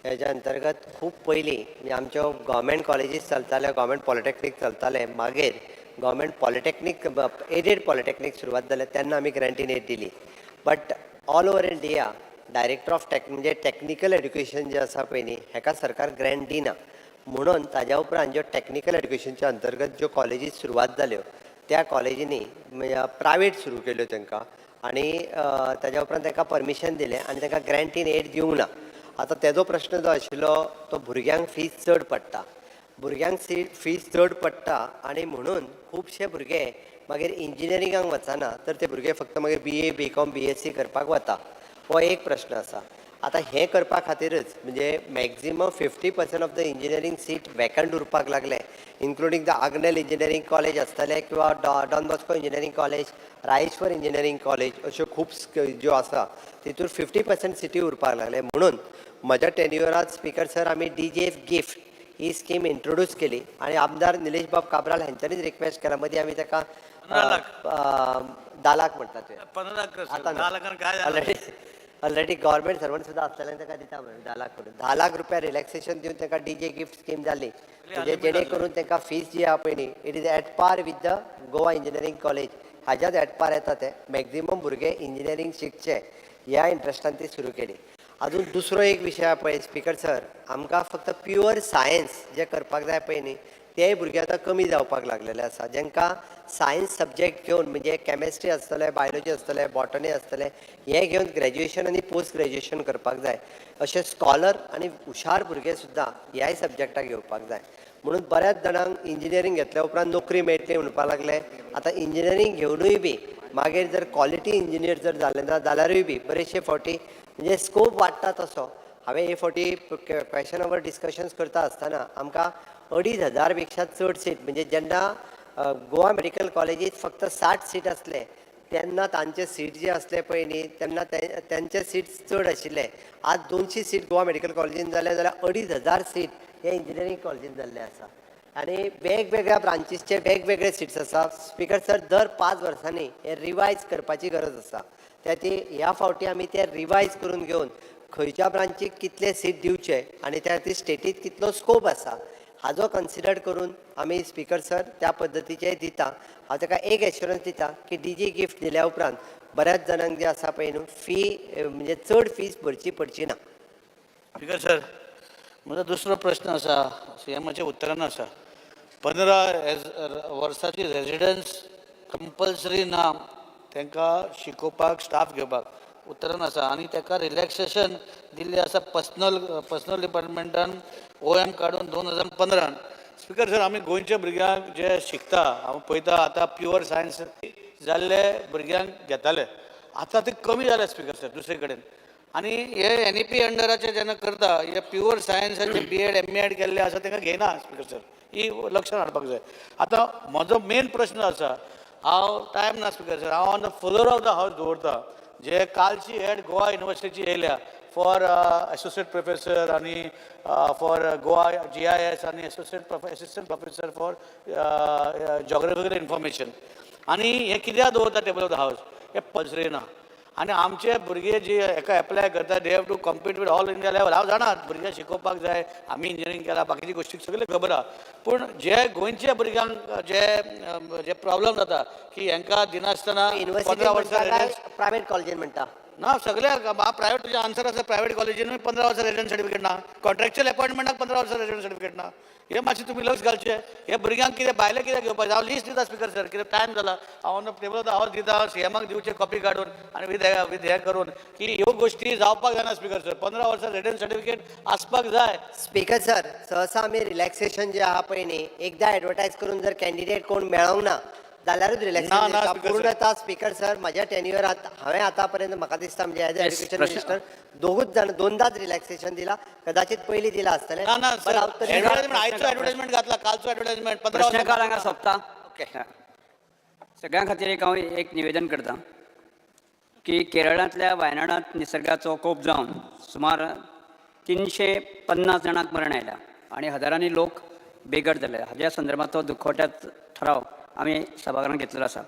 हेज्या अंतर्गत खूब पयलीं म्हणजे आमच्यो गव्हर्मेंट कॉलेजीस चलताले, गव्हर्मेंट पॉलिटॅक्नीक चलताले, मागीर गव्हर्मेंट पॉलिटॅक्नीक एडेड पॉलिटॅक्नीक सुरवात जाले तेन्ना आमी ग्रांट इन एड दिली. But all over India director of tech म्हणजे टॅक्निकल एड्युकेशन जें आसा पळय न्ही, हेका सरकार ग्रँट दिना, म्हणून ताज्या उपरांत ज्यो टॅक्निकल एड्युकेशनच्या अंतर्गत ज्यो कॉलेजीस सुरवात जाल्यो त्या कॉलेजींनी प्रायवेट सुरू केल्यो तांकां आनी ताज्या उपरांत तांकां परमिशन दिलें आनी तांकां ग्रँट इन एड दिवंक ना. आतां तेजो प्रश्न जो आशिल्लो तो भुरग्यांक फीस चड पडटा, भुरग्यांक फीस चड पडटा आनी म्हणून खुबशे भुरगे मागीर इंजिनियरिंगाक वचना, तर ते भुरगे फक्त मागीर BA BCom BSc करपाक वता. हो एक प्रश्न आसा. आतां हें करपा खातीरच म्हणजे maximum 50% of the engineering seat vacant उरपाक लागले, including the Agnel engineering college आसतलें किंवा don Bosco engineering college, Rayeshwar engineering college, अश्यो खूब ज्यो आसा तितूर 50% सिटी उरपाक लागले. म्हणून म्हज्या टेन्युअरात स्पीकर सर आमी डीजीएफ गिफ्ट ही स्कीम इंट्रोड्यूस केली आनी आमदार निलेश बाब काब्राल हांच्यांनीच रिक्वेस्ट केला, मदीं आमी ताका 10 लाख म्हणटा तुवें. 15 लाख. आतां 10 लाखान काय जालें? ऑलरेडी गव्हर्मेंट सर्वंट सुद्दां आसलेल्यान ताका दिता म्हणून 10 लाख करून 10 लाख रुपया रिलॅक्सेशन दिवन तांकां डीजे गिफ्ट स्कीम जाली, म्हणजे जेणे करून तांकां फीस जी आहा पळय न्ही, it is at par with the Goa engineering college, हाज्याच at par येता. ते मॅक्झिमम भुरगे इंजिनियरींग शिकचे ह्या इंट्रस्टान ती सुरू केली. अजून दुसरो एक विशय आहा पळय स्पीकर सर, आमकां फक्त प्युअर सायन्स जें करपाक जाय पळय न्ही तेय भुरगे आतां कमी जावपाक लागलेले आसा. जांकां सायन्स सब्जेक्ट घेवन म्हणजे केमेस्ट्री आसतलें, बायोलॉजी आसतलें, बॉटनी आसतलें, हें घेवन ग्रॅज्युएशन आनी पोस्ट ग्रॅज्युएशन करपाक जाय. अशे स्कॉलर आनी हुशार भुरगे सुद्दां ह्याय सब्जेक्टाक घेवपाक जाय. म्हणून बऱ्याच जाणांक इंजिनियरींग घेतल्या उपरांत नोकरी मेळटली म्हणपाक लागले. आतां इंजिनियरींग घेवनूय बी मागीर जर क्वॉलिटी इंजिनियर जर जाले ना जाल्यारूय बी बरेचशे फावटी म्हणजे स्कोप वाडटा तसो. हांवें हे फावटी क्वेशनावर डिस्कशन्स करता आसतना आमकां 2500 पेक्षा चड सीट म्हणजे जेन्ना गोवा मेडिकल कॉलेजीत फक्त 60 सीट आसले तेन्ना तांचे सीट जे आसले पळय न्ही तेन्ना तेंचे सीट्स चड आशिल्ले. आज 200 सीट गोवा मेडिकल कॉलेजीन जाले जाल्यार 2500 सीट हे इंजिनियरींग कॉलेजीन जाल्ले आसा. आनी वेगवेगळ्या ब्रांचीसचे वेगवेगळे सीट्स आसा. स्पीकर सर, दर 5 वर्सांनी हे रिवायज करपाची गरज आसा. त्या ती ह्या फावटी आमी ते रिवायज करून घेवन खंयच्या ब्रांचीक कितले सीट दिवचे आनी त्या खातीर स्टेटीत कितलो स्कोप आसा हाजो कन्सिडर करून आमी स्पीकर सर त्या पद्दतीचे दिता. हांव ताका एक एश्योरन्स दिता की डीजी गिफ्ट दिल्या उपरांत बऱ्याच जाणांक जे आसा पळय न्हू फी म्हणजे चड फीस भरची पडची ना. स्पीकर सर, म्हजो दुसरो प्रश्न आसा, सीएमाच्या उत्तरान आसा. 15 वर्साची रेजिडन्स कंपल्सरी ना तांकां शिकोवपाक स्टाफ घेवपाक उत्तरान आसा आनी ताका रिलॅक्सेशन दिल्लें आसा पर्सनल डिपार्टमेंटान OM काडून 2015. स्पीकर सर, आमी गोंयच्या भुरग्यांक जे शिकता हांव पळयता आतां प्युअर सायन्स जाल्ले भुरग्यांक घेताले, आतां ते कमी जाले स्पीकर सर दुसरे कडेन. आनी हे NEP अंडराचे जेन्ना करता हे प्युअर सायन्साचे B.Ed M.Ed केल्ले आसा तांकां घेयना स्पीकर सर, ही लक्षात हाडपाक जाय. आतां म्हजो मेन प्रश्न आसा, हांव टायम ना स्पीकर सर, हांव on the floor of the house दवरता जे कालची एड गोवा युनिवर्सिटीची येयल्या फॉर एसोसिएट प्रोफेसर आनी फॉर गोवा GIS आनी assistant professor for geographical information. आनी हें कित्याक दवरता टेबल ऑफ the house, हें पल्सरी ना. आनी आमचे भुरगे जे हेका एप्लाय करता they have to compete with all India level. हांव जाणा भुरग्यांक शिकोवपाक जाय, आमी इंजिनियरींग केलां, बाकीची गोश्टी सगळ्यो खबर आहा, पूण जे गोंयच्या भुरग्यांक जे जे प्रॉब्लम जाता की हेंकां दिनासतना 15 वर्सां प्रायवेट कॉलेजीन म्हणटा ना सगळ्याक प्रायवेट तुजें आन्सर आसा प्रायवेट कॉलेजीनूय 15 वर्सां रेजिडंट सर्टिफिकेट ना, कॉन्ट्रॅक्च्युअल अपॉयंटमेंटाक 15 वर्सां रेजिडंट सर्टिफिकेट ना. हे मातशें तुमी लक्ष घालचें. हे भुरग्यांक कितें भायलें कितें घेवपाक हांव लिस्ट दिता स्पीकर सर, कितें टायम जाला हांव ऑन टेबल हांव दिता सीएमाक दिवचें कॉपी काडून आनी विथ हें करून की ह्यो गोश्टी जावपाक जायना स्पीकर सर. 15 वर्सां रेजिडंट सर्टिफिकेट आसपाक जाय. स्पीकर सर, सहसा आमी रिलॅक्सेशन जें आहा पळय न्ही एकदां एडवर्टायज करून जर कॅन्डिडेट कोण मेळोंक ना जाल्यारूच रिलॅक्सेशन दिता. पूर्णता स्पीकर सर, म्हज्या टेन्युअरांत हांवें आतां पर्यंत म्हाका दिसता म्हणजे एज एज्युकेशन मिनिस्टर दोगूच जाण दोनदाच रिलॅक्सेशन दिला, कदाचित पयलीं दिला आसतलें. ना आयचो एडवर्टायजमेंट घातला, कालचो एडवर्टायजमेंट 15 प्रश्नकाळ हांगा सोंपता. सगळ्यां खातीर एक हांव एक निवेदन करता की केरळांतल्या वायनाडांत निसर्गाचो कोप जावन सुमार 350 जाणांक मरण आयल्या आनी हजारांनी लोक बेघर जाले. हाज्या संदर्भांत दुखवट्यात ठराव आमी सभाघरांत घेतलेलो आसा.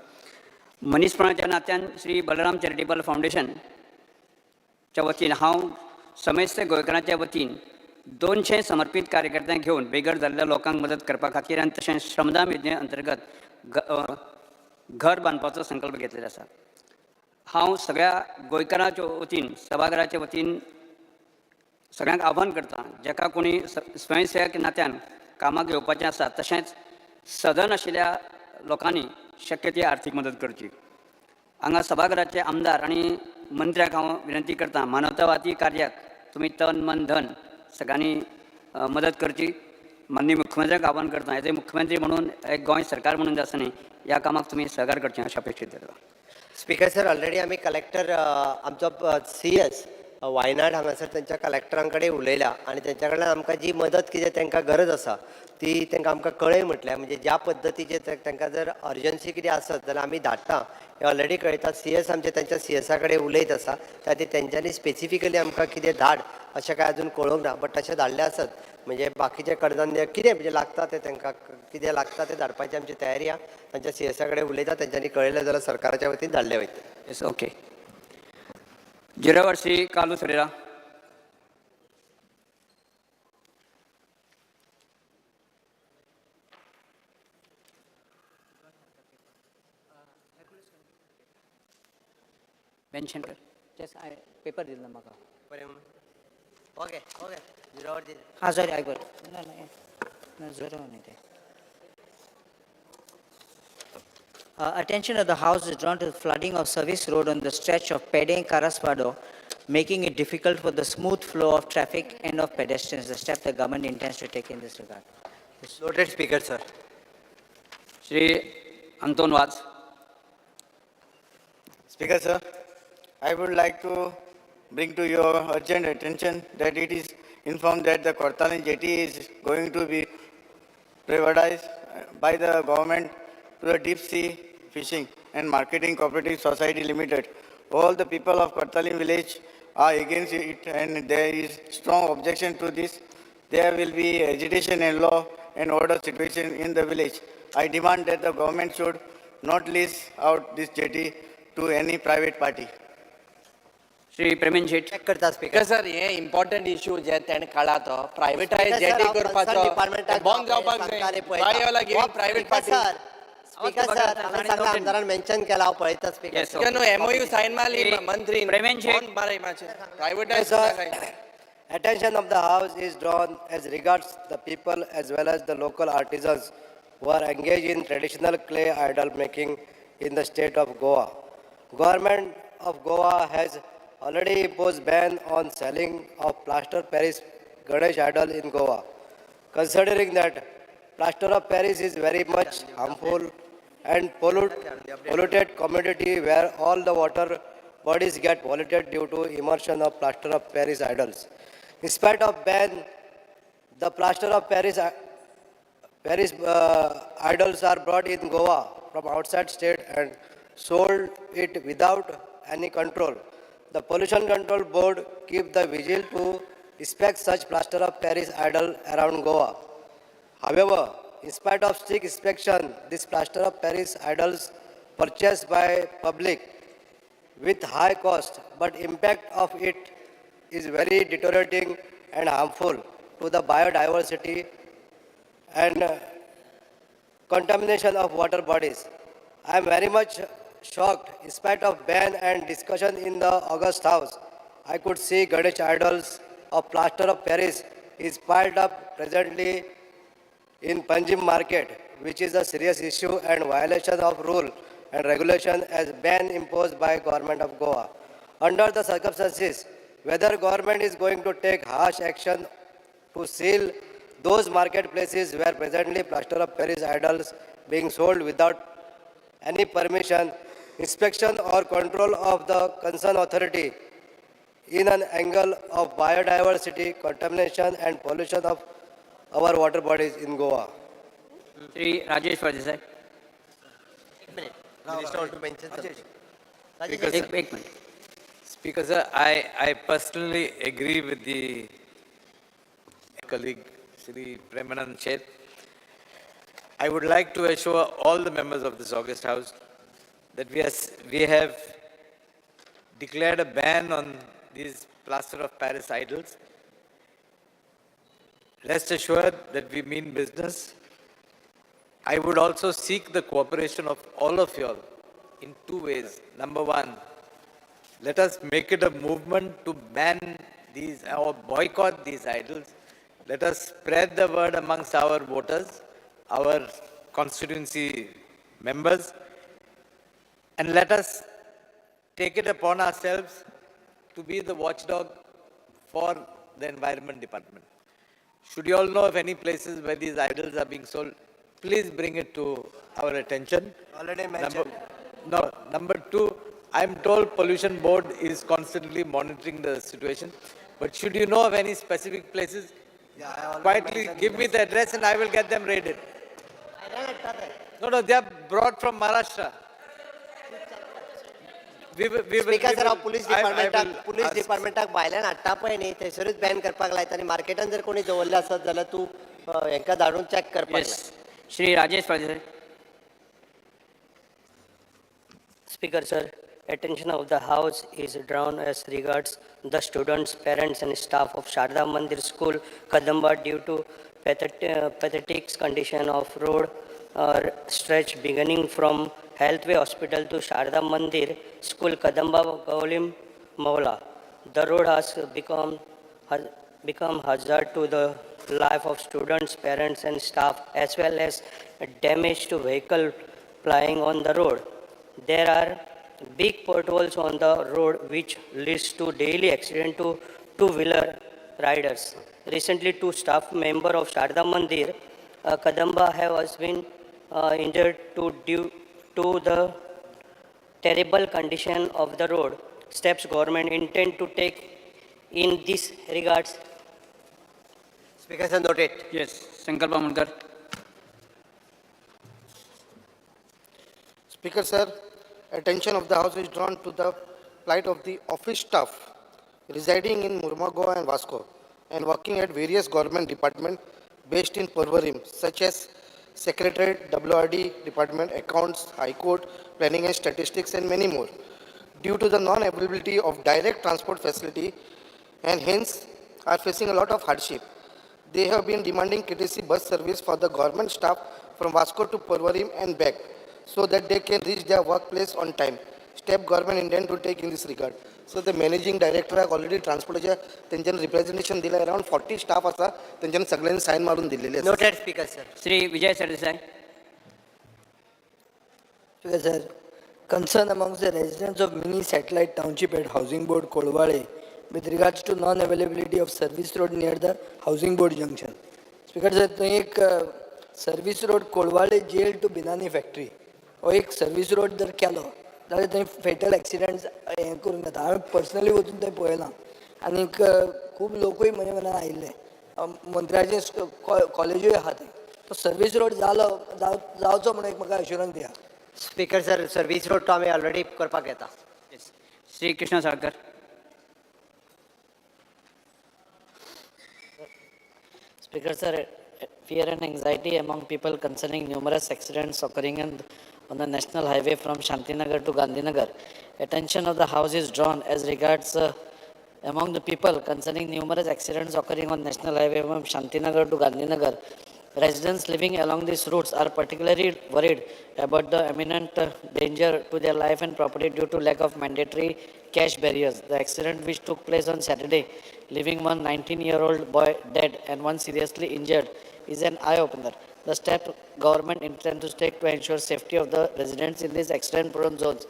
मनीसपणाच्या नात्यान श्री बलराम चॅरिटेबल फावंडेशनच्या वतीन हांव समेस्त गोंयकारांच्या वतीन 200 समर्पीत कार्यकर्त्यांक घेवन बेघर जाल्ल्या लोकांक मदत करपा खातीर आनी तशेंच श्रमदान योजने अंतर्गत घर बांदपाचो संकल्प घेतलेलो आसा. हांव सगळ्या गोंयकारांच्या वतीन सभाघराच्या वतीन सगळ्यांक आव्हान करता, जाका कोणी स्वयंसेवक नात्यान कामाक येवपाचें आसा तशेंच सदन आशिल्ल्या लोकांनी शक्य ती आर्थीक मदत करची. हांगा सभाघराचे आमदार आनी मंत्र्याक हांव विनंती करता, मानवतावादी कार्याक तुमी तन मन धन सगळ्यांनी मदत करची. माननीय मुख्यमंत्र्याक आव्हान करता, एज ए मुख्यमंत्री म्हणून एक गोंय सरकार म्हणून जे आसा न्ही ह्या कामाक तुमी सहकार करचें अशें अपेक्षीत धरता. स्पीकर सर, ऑलरेडी आमी कलेक्टर आमचो CS Wayanad हांगासर तेंच्या कलेक्टरां कडेन उलयला आनी तेंच्या कडल्यान आमकां जी मदत कितें तांकां गरज आसा ती तांकां आमकां कळय म्हटल्यार म्हणजे ज्या पद्दतीचे तांकां जर अर्जन्सी कितें आसत जाल्यार आमी धाडटा हें ऑलरेडी कळयता. CS आमचे तेंच्या CSA कडेन उलयत आसा, त्या खातीर तेंच्यांनी स्पेसिफिकली आमकां कितें धाड अशें कांय अजून कळोवंक ना, बट तशें धाडलें आसत म्हणजे बाकीचे कडधान्य कितें म्हणजे लागता तें तांकां कितें लागता तें धाडपाची आमची तयारी आहा. तांच्या CSA कडेन उलयता, तेंच्यांनी कळयलें जाल्यार सरकाराच्या वतीन धाडलें वयता. Yes, okay. Zero Shri Carlos Ferreira. Mention कर. पेपर दिल्लो म्हाका. ओके ओके झिरोवर दी. हां sorry, I got. ना ना ना झिरो न्ही तें. Attention of the House is drawn to the flooding of service road on the stretch of Pede Karaswada, making it difficult for the smooth flow of traffic and of pedestrians. The step the government intends to take in this regard. Noted, Speaker, sir. Shri Anton Vaz. Speaker, sir, I would like to bring to your urgent attention that it is informed that the Cortalim jetty is going to be privatized by the government to the Deep Sea Fishing and Marketing Cooperative Society Limited. All the people of Cortalim village are against it and there is strong objection to this. There will be agitation and law and order situation in the village. I demand that the government should not lease out this jetty to any private party. Shri Premen Shet. Check करता speaker. Sir, हे important issue जे तेणें काडला तो प्रायवेटायज jetty करपाचो बंद जावपाक जाय. Private party. Sir, speaker sir, हांवें सांगलां आमदारान मेन्शन केला, हांव पळयता स्पीकर सर. न्हू एमओयू सायन मारली मंत्री Premen Shet. Privatise. Attention of the House is drawn as regards the people as well as the local artisans who are engaged in traditional clay idol making in the state of Goa. Government of Goa has already imposed ban on selling of plaster Paris Ganesh idol in Goa. Considering that plaster of Paris is very much harmful and polluted commodity where all the water bodies get polluted due to immersion of plaster of Paris idols. In spite of ban, the plaster of Paris idols are brought in Goa from outside state and sold it without any control. The Pollution Control Board keep the vigil to inspect such plaster of Paris idol around Goa. However, in spite of strict inspection, this plaster of Paris idols purchased by public with high cost, but impact of it is very deteriorating and harmful to the biodiversity and contamination of water bodies. I am very much shocked. In spite of ban and discussion in the August House, I could see Ganesh idols of plaster of Paris is piled up presently in Panjim market, which is a serious issue and violation of rule and regulation as ban imposed by government of Goa. Under the circumstances, whether government is going to take harsh action to seal those marketplaces where presently plaster of Paris idols being sold without any permission, inspection or control of the concerned authority in an angle of biodiversity, contamination and pollution of our water bodies in Goa. Shri Rajesh Phaldesai. Minister want to mention something. एक एक minute. Speaker sir, I personally agree with the colleague Shri Premanand Shet. I would like to assure all the members of this August House that we have declared a ban on these plaster of Paris idols. Rest assured that we mean business. I would also seek the cooperation of all of you all in two ways. Number one, let us make it a movement to ban these or boycott these idols. Let us spread the word amongst our voters, our constituency members, and let us take it upon ourselves to be the watchdog for the environment department. Should you all know of any places where these idols are being sold, please bring it to our attention. Already mentioned. Number two, I'm told Pollution Board is constantly monitoring the situation. But should you know of any specific places, quietly give me the address and I will get them raided. No, they are brought from Maharashtra. Speaker sir, हांव police डिपार्टमेंटाक police डिपार्टमेंटाक भायल्यान हाडटा पळय न्ही, थंयसरूच Ben करपाक लायता आनी मार्केटान जर कोणी दवरले आसत जाल्यार तूं हेंकां धाडून चॅक करपाक लाय. Shri Rajesh Phaldesai. Speaker sir, attention of the House is drawn as regards the students, parents and staff of Sharda Mandir School, Kadamba, due to pathetic condition of road stretch beginning from Healthway Hospital to Sharda Mandir School, Kadamba, Gaulim, Mawla. The road has become become hazard to the life of students, parents and staff, as well as damage to vehicle plying on the road. There are big potholes on the road which leads to daily accident to two-wheeler riders. Recently, two staff member of Sharda Mandir, Kadamba, have has been injured due to the terrible condition of the road. Steps government intend to take in this regards. Speaker sir, noted. Yes, Sankalp Amonkar. Speaker sir, attention of the House is drawn to the plight of the office staff residing in Mormugao and Vasco and working at various government departments based in Porvorim, such as Secretariat, WRD Department, Accounts, High Court, Planning and Statistics, and many more. Due to the non-availability of direct transport facility and hence are facing a lot of hardship. They have been demanding KTC bus service for the government staff from Vasco to Porvorim and back so that they can reach their workplace on time. Step government intend to take in this regard. So the managing director already transportaच्या तेंच्यानी representation दिलं. Around 40 staff आसा, तेंच्यानी सगळ्यांनी sign मारून दिलेली आसा. Noted, Speaker sir. Shri Vijay Sardesai. Speaker sir, concern amongst the residents of mini satellite township at Housing Board Colvale with regards to non-availability of service road near the Housing Board junction. Speaker sir, थंय एक service road Colvale jail to Binani factory हो एक service road जर केलो जाल्यार थंय फेटल एक्सिडंट्स हें करूंक जाता. हांवें पर्सनली वचून थंय पळयलां आनीक खूब लोकूय म्हज्या मनान आयिल्ले. मंत्र्याचे कॉलेजूय आहा थंय. तो सर्वीस रोड जालो जावचो म्हणून एक म्हाका एश्युरन्स दिया. स्पीकर सर, सर्वीस रोड तो आमी ऑलरेडी करपाक येता. Shri Krishna Salkar. Speaker sir, fear and anxiety among people concerning numerous accidents occurring on the national highway from Shantinagar to Gandhinagar. Attention of the House is drawn as regards among the people concerning numerous accidents occurring on national highway from Shantinagar to Gandhinagar. Residents living along these routes are particularly worried about the imminent danger to their life and property due to lack of mandatory cash barriers. The accident, which took place on Saturday, leaving one 19-year-old boy dead and one seriously injured, is an eye-opener. The step government intends to take to ensure safety of the residents in these accident-prone zones.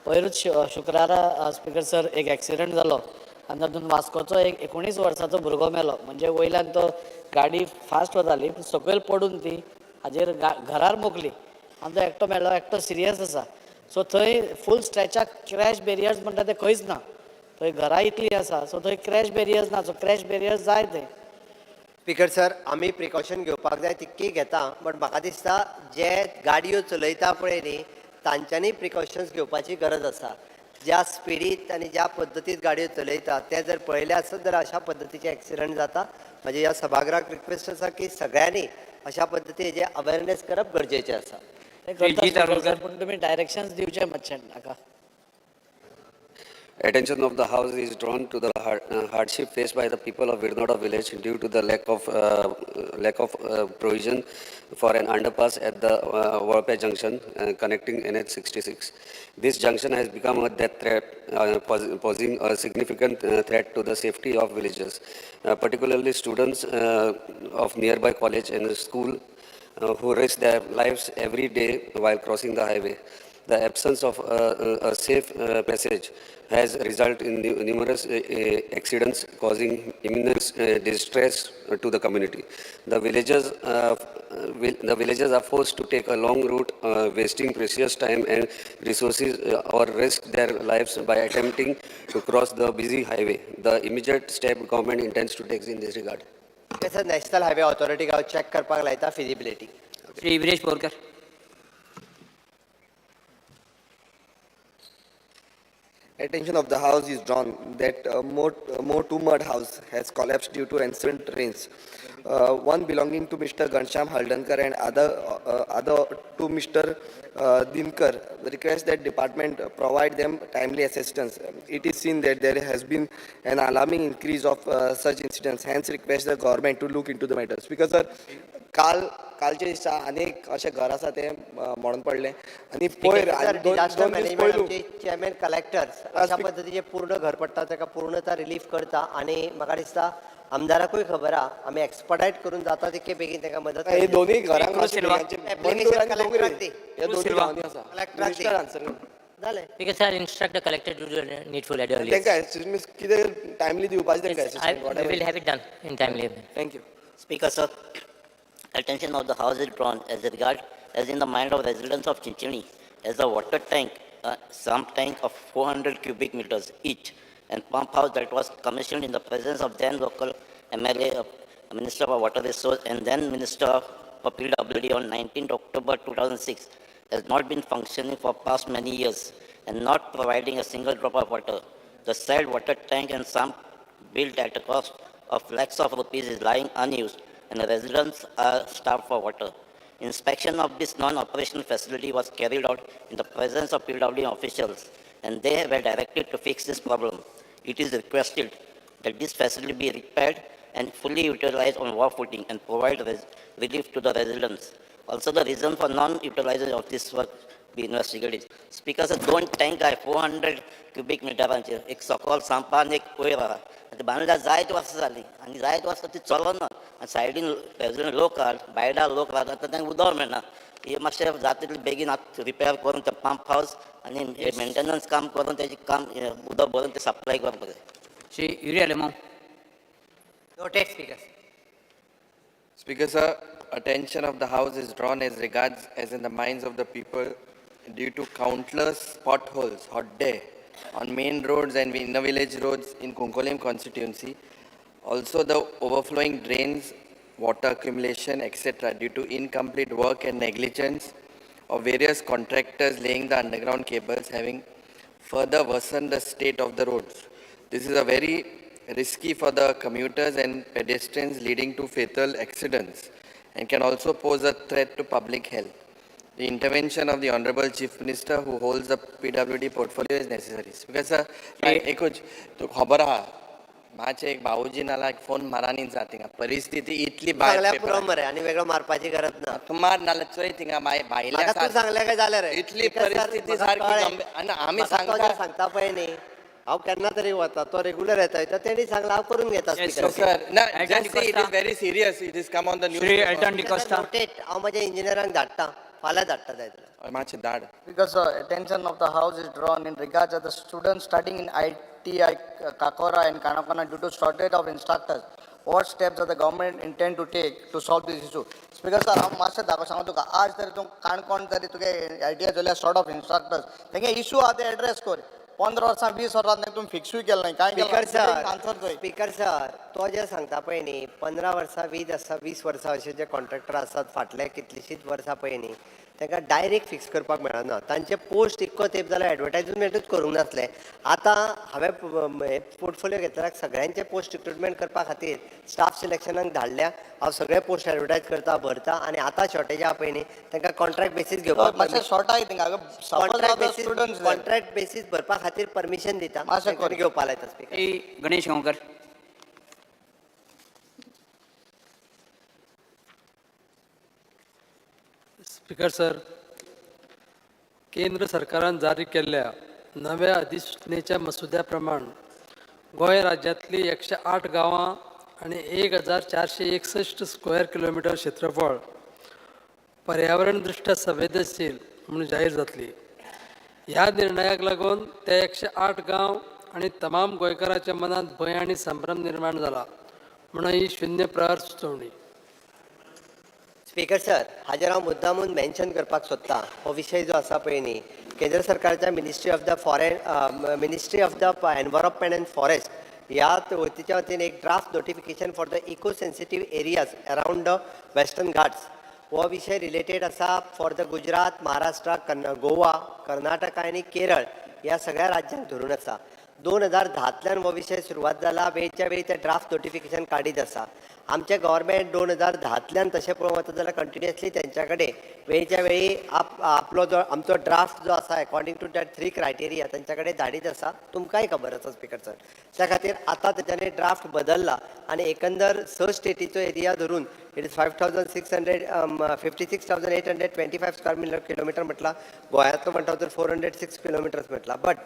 पयरूच शुक्रारा speaker sir एक accident जालो आनी तातूंत वास्कोचो एक 19 वर्साचो भुरगो मेलो. म्हणजे वयल्यान तो गाडी फास्ट वताली पूण सकयल पडून ती हाजेर घरार मोखली आनी तो एकटो मेलो, एकटो सिरियस आसा. सो थंय फूल स्ट्रेचाक क्रॅश बेरियर्स म्हणटा ते खंयच ना. थंय घरां इतलीं आसा, सो थंय क्रॅश बेरियर्स ना. सो क्रॅश बेरियर्स जाय थंय. स्पीकर सर, आमी प्रिकॉशन घेवपाक जाय तितकी घेता, बट म्हाका दिसता जे गाडयो चलयता पळय न्ही तांच्यांनी प्रिकॉशन्स घेवपाची गरज आसा. ज्या स्पिडीत आनी ज्या पद्दतीत गाडयो चलयता ते जर पळयले आसत जाल्यार अशा पद्दतीचे एक्सिडंट जाता. म्हजे ह्या सभागृहाक रिक्वेस्ट आसा की सगळ्यांनी अशा पद्दतीचे अवेरनेस करप गरजेचें आसा. ते करता, पूण तुमी डायरेक्शन्स दिवचे मातशें नाका. Attention of the House is drawn to the hardship faced by the people of Virnoda village due to the lack of provision for an underpass at the Valpe junction connecting NH66. This junction has become a death trap, posing a significant threat to the safety of villagers, particularly students of nearby college and school who risk their lives every day while crossing the highway. The absence of a safe passage has resulted in numerous accidents, causing immense distress to the community. The villagers are forced to take a long route, wasting precious time and resources, or risk their lives by attempting to cross the busy highway. The immediate step government intends to take in this regard. Sir, national highway ऑथॉरिटीक हांव check करपाक लायता feasibility. Shri Viresh Borkar. Attention of the House is drawn that more two mud house has collapsed due to recent rains. One belonging to Mr. Ghanshyam Haldankar and other to Mr. Dinkar. Request that department provide them timely assistance. It is seen that there has been an alarming increase of such incidents. Hence, request the government to look into the matters. Because sir, काल कालच्या दिसा अनेक अशें घर आसा ते मोडून पडले आनी पयर आनी दोन डिजास्टर दोन दीस मॅनेजमेंट पयलू आमचे चेअरमॅन कलेक्टर अशा पद्दतीचे पूर्ण घर पडटा ताका पूर्णता रिलीफ करता आनी म्हाका दिसता आमदाराकूय खबर आहा, आमी एक्सपडायट करून जाता तितके बेगीन ताका मदत. हे दोनूय घरांक एप्लिकेशन कलेक्टराक दी. ह्या दोनूय गांवांनी आसा. कलेक्टराक दी. मिनिस्टर आन्सर जालें. Because sir, instruct the collector to do the needful at the earliest. तांकां assistance कितें टायमली दिवपाचें तांकां assistance. We will have it done in timely manner. Thank you. Speaker sir, attention of the House is drawn as regard as in the mind of residents of Chinchini as a water tank, sump tank of 400 cubic meters each, and pump house that was commissioned in the presence of then local MLA, Minister for Water Resource, and then Minister for PWD on 19th October 2006, has not been functioning for past many years and not providing a single drop of water. The said water tank and sump built at a cost of lakhs of rupees is lying unused, and the residents are starved for water. Inspection of this non-operational facility was carried out in the presence of PWD officials, and they were directed to fix this problem. It is requested that this facility be repaired and fully utilized on war footing and provide relief to the residents. Also, the reason for non-utilization of this work be investigated. Speaker sir, दोन tank आहे 400 cubic मिटरांचे, एक सकल सांपा आनी एक वयर आहा. आनी बांदल्यार जायत वर्सां जालीं आनी जायत वर्सां ती चलना आनी सायडीन रेजिडंट लोक आहा, भायल्या लोक रावता, आतां तांकां उदक मेळना. हे मातशें जाता तितलें बेगीन आतां रिपेर करून ते पंप हावस आनी मेंटेनन्स काम करून तेजें काम उदक भरून ते सप्लाय करपाक जाय. Shri Yuri Alemao. Noted, Speaker. Speaker sir, attention of the House is drawn as regards as in the minds of the people due to countless potholes, hot day, on main roads and inner village roads in Cuncolim constituency. Also the overflowing drains, water accumulation, etc. due to incomplete work and negligence of various contractors laying the underground cables, having further worsened the state of the roads. This is a very risky for the commuters and pedestrians, leading to fatal accidents, and can also pose a threat to public health. The intervention of the Honorable Chief Minister, who holds the PWD portfolio, is necessary. Because sir, एकूच खबर आहा, मातशें एक भाऊजी नाल्यार phone मारानी जा थिंगा परिस्थिती इतली सांगल्यार पुरो मरे, आनी वेगळो मारपाची गरज ना. तूं मार नाल्यार चोय थिंगा भायल्या तूं सांगल्यार काय जालें रे, इतली परिस्थिती सारकी. आनी आमी सांगता पळय न्ही, हांव केन्ना तरी वता, तो रेगुलर येता, तेणी सांगला हांव करून घेता. सर ना, just see it is very serious, it is come on the news. Shri Elton D'Costa. हांव म्हज्या इंजिनियरांक धाडटा, फाल्यां धाडटा जाय जाल्यार. मातशें धाड. Because attention of the House is drawn in regards of the students studying in ITI Cacora and Canacona due to shortage of instructors. What steps does the government intend to take to solve this issue? Speaker sir, हांव मातशें दाखोवंक सांगू तुका, आज तरी तूं काणकोण तरी तुगे ITI जाल्यार शॉर्ट ऑफ इन्स्ट्रक्टर्स, तेंगे इशू आहा ते एड्रेस कर. 15 वर्सां 20 वर्सां तुमी फिक्सूय केलें ना कांय. स्पीकर सर, स्पीकर सर, तो जें सांगता पळय न्ही, 15 वर्सां 20 वर्सां अशे जे कॉन्ट्रॅक्टर आसात फाटले कितलींशींच वर्सां पळय न्ही, तांकां डायरेक्ट फिक्स करपाक मेळना. तांचे पोस्ट इतको तेंप जाल्यार एडवर्टायजमेंटूच करूंक नासलें. आतां हांवें पोर्टफोलियो घेतल्यार सगळ्यांचे पोस्ट रिक्रुटमेंट करपा खातीर स्टाफ सिलेक्शनाक धाडल्या. हांव सगळे पोस्ट एडवर्टायज करता, भरता, आनी आतां शॉर्टेज आहा पळय न्ही, तांकां कॉन्ट्रॅक्ट बेसीस घेवपाक, कॉन्ट्रॅक्ट बेसीस भरपा खातीर परमिशन दिता, घेवपा लायता. Speaker Ganesh Gaonkar. Speaker sir, केंद्र सरकारान जारी केल्ल्या नव्या अधिसुचनेच्या मसुद्या प्रमाण गोंय राज्यांतली 108 गांवां आनी 1461 स्क्वेअर किलोमिटर क्षेत्रफळ पर्यावरण दृश्ट्या संवेदनशील म्हणून जाहीर जातली. ह्या निर्णयाक लागून ते 108 गांव आनी तमाम गोंयकारांच्या मनांत भंय आनी संभ्रम निर्माण जाला म्हणून ही शून्य प्रहर सुचोवणी. स्पीकर सर, हाजेर हांव मुद्दामून मेन्शन करपाक सोदता. हो विशय जो आसा पळय न्ही, केंद्र सरकारच्या ministry of the foreign ministry of the environment and forest ह्या वतीच्या वतीन एक draft notification for the eco sensitive areas around the Western Ghats हो विशय रिलेटेड आसा for the Gujarat, Maharashtra, Goa, Karnataka आनी केरळ ह्या सगळ्या राज्यांक धरून आसा. 2010तल्यान हो विशय सुरवात जाला, वेळच्या वेळी ते ड्राफ्ट नोटिफिकेशन काडीत आसा. आमचें गव्हर्मेंट 2010तल्यान तशें पळोवंक वता जाल्यार कंटिन्युअसली तेंच्या कडेन वेळच्या वेळी आपलो जो आमचो ड्राफ्ट जो आसा अकॉर्डिंग टू that 3 criteria तेंच्या कडेन धाडीत आसा. तुमकांय खबर आसा स्पीकर सर. त्या खातीर आतां तेच्यांनी ड्राफ्ट बदल्ला आनी एकंदर 6 स्टेटीचो एरिया धरून it is 5,656,825 square kilometre म्हटला, गोंयांतलो 1,406 किलोमिटर्स म्हटला. बट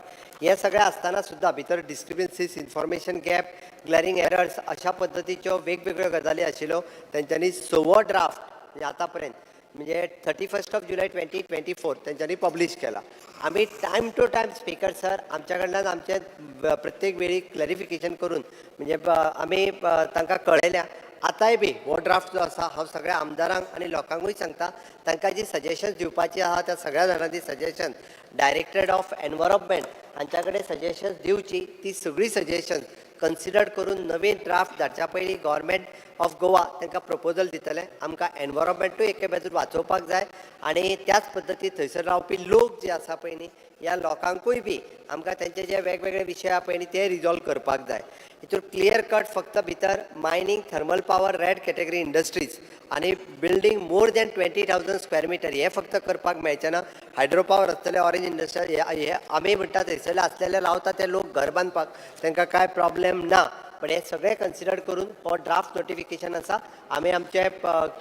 हें सगळें आसतना सुद्दां भितर डिस्क्रिपन्सीस, इन्फॉर्मेशन गॅप, ग्लॅरिंग एरर्स अशा पद्दतीच्यो वेगवेगळ्यो गजाली आशिल्ल्यो. तेंच्यांनी सवो ड्राफ्ट म्हणजे आतां पर्यंत म्हणजे 31st of July 2024 तेंच्यांनी पब्लीश केला. आमी time to time, speaker sir, आमच्या कडल्यान आमचे प्रत्येक वेळी क्लॅरिफिकेशन करून म्हणजे आमी तांकां कळयल्या. आतांय बी हो ड्राफ्ट जो आसा, हांव सगळ्या आमदारांक आनी लोकांकूय सांगता, तांकां जी सजेशन्स दिवपाची आहा त्या सगळ्या जाणांनी सजेशन डायरेक्टरेट ऑफ एनवायरमेंट हांच्या कडेन सजेशन्स दिवची. ती सगळीं सजेशन्स कन्सिडर करून नवीन ड्राफ्ट धाडच्या पयलीं गव्हर्मेंट ऑफ गोवा तांकां प्रपोजल दितले. आमकां एनवायरमेंटूय एके बाजून वाचोवपाक जाय आनी त्याच पद्दतीन थंयसर रावपी लोक जे आसा पळय न्ही, ह्या लोकांकूय बी आमकां तेंचे जे वेगवेगळे विशय आहा पळय न्ही, ते रिजॉल्व करपाक जाय. हितून क्लियर कट फक्त भितर mining, thermal power, red category industries आनी building more than 20,000 square meter हे फक्त करपाक मेळचें ना. हायड्रो पावर आसतले, ऑरेंज इंडस्ट्री हे आमी म्हणटा थंयसरले आसलेले रावता ते लोक घर बांदपाक तांकां कांय प्रॉब्लेम ना. पण हे सगळे कन्सिडर करून हो ड्राफ्ट नोटिफिकेशन आसा. आमी आमचे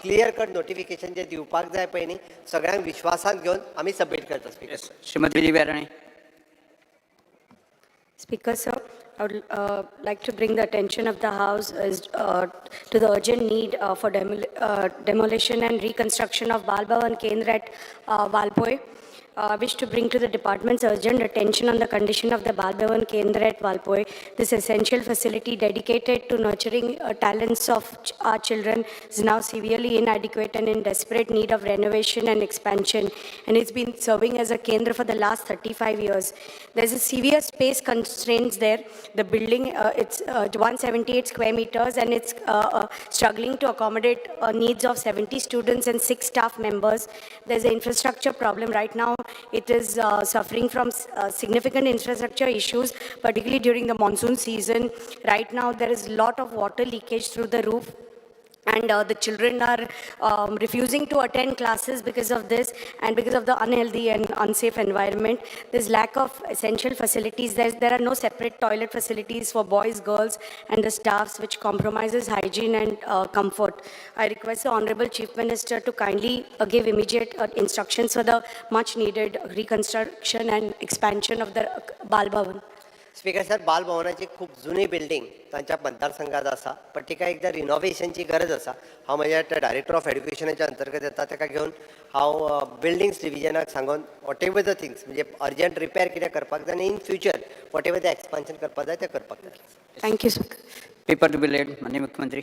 क्लियर कट नोटिफिकेशन जे दिवपाक जाय पळय न्ही, सगळ्यांक विश्वासांत घेवन आमी सबमीट करता, speaker. Shrimati Divya Rane. Speaker, sir, I would like to bring the attention of the House to the urgent need for demolition and reconstruction of Bal Bhavan Kendra at Valpoi. I wish to bring to the department's urgent attention on the condition of the Bal Bhavan Kendra at Valpoi. This essential facility dedicated to nurturing talents of our children is now severely inadequate and in desperate need of renovation and expansion, and it's been serving as a Kendra for the last 35 years. There's a severe space constraints there. The building, it's 178 square meters, and it's struggling to accommodate needs of 70 students and 6 staff members. There's an infrastructure problem right now. It is suffering from significant infrastructure issues, particularly during the monsoon season. Right now, there is a lot of water leakage through the roof, and the children are refusing to attend classes because of this and because of the unhealthy and unsafe environment. There's lack of essential facilities. There are no separate toilet facilities for boys, girls, and the staffs, which compromises hygiene and comfort. I request the Honorable Chief Minister to kindly give immediate instructions for the much needed reconstruction and expansion of the Bal Bhavan. Speaker sir, बाल भवनाची खूब जुनी building तांच्या मतदारसंघात आसा, पण तिका एकदां रिनोवेशनची गरज आसा. हांव म्हज्या डायरेक्टर ऑफ एड्युकेशनाच्या अंतर्गत येता, ताका घेवन हांव बिल्डिंग्स डिविजनाक सांगून what ever the things म्हणजे अर्जंट रिपेर कितें करपाक जाय आनी in future whatever the expansion करपाक जाय तें करपाक जाय. Thank you, Speaker. Paper to be laid, माननीय मुख्यमंत्री.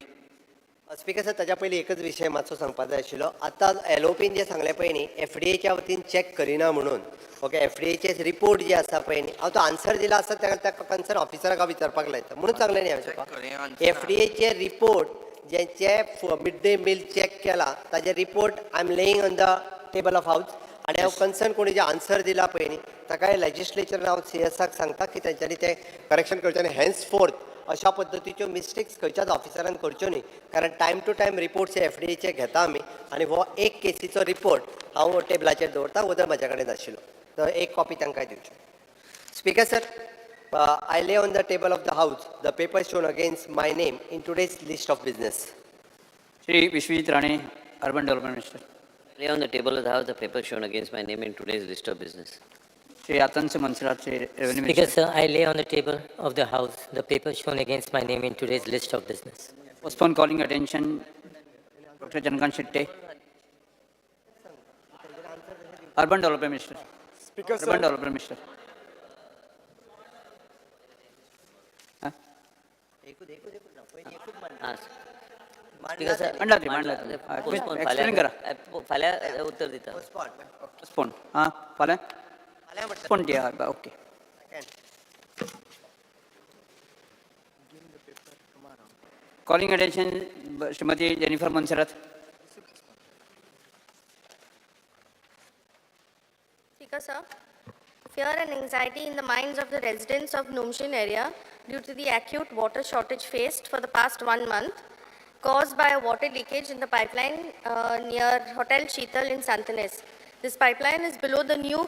स्पीकर सर, ताच्या पयलीं एकच विशय मातसो सांगपाक जाय आशिल्लो. आतां एलओपीन जें सांगलें पळय न्ही, एफडीएच्या वतीन चॅक करिना म्हणून, ओके, एफडीएचे रिपोर्ट जे आसा पळय न्ही, हांव तो आन्सर दिला आसत ताका त्या कन्सर्न ऑफिसराक हांव विचारपाक लायता म्हणून सांगलें न्ही हांवें तुका. एफडीएचे रिपोर्ट जेंचे मिड डे मील चॅक केला ताजे report I am laying on the table of house आनी हांव कन्सर्न कोणी जे आन्सर दिला पळय न्ही ताकाय लेजिस्लेचरान हांव सीएसाक सांगता की तेंच्यांनी तें करेक्शन करचें आनी हेन्स फोर्थ अशा पद्दतीच्यो मिस्टेक्स खंयच्याच ऑफिसरान करच्यो न्ही, कारण टायम टू टायम रिपोर्ट्स हे एफडीएचे घेता आमी आनी हो एक केसीचो रिपोर्ट हांव टेबलाचेर दवरता, वदळ म्हज्या कडेन आशिल्लो तर एक कॉपी तांकां दिवची. Speaker sir, I lay on the table of the house the paper shown against my name in today's list of business. Shri Vishwajit Rane, Urban Development Minister. Lay on the table of the House the paper shown against my name in today's list of business. Shri Atansi Monserrate, Shri Revenue Speaker, Minister. sir, I lay on the table of the House the paper shown against my name in today's list of business. Postpone calling attention, Dr. Chandrakant Shetye. Urban Development Minister. Speaker, Urban sir. Development Minister. हां speaker sir, मांडला ते, मांडला ते. Postpone. Explain करा. फाल्यां उत्तर दिता. Postpone. हां, फाल्यां पोस्टपोन दिया. Okay. Calling attention, Shrimati Jennifer Monserrate. Speaker, sir, fear and anxiety in the minds of the residents of Numshin area due to the acute water shortage faced for the past 1 month caused by a water leakage in the pipeline near Hotel Sheetal in Santanes. This pipeline is below the new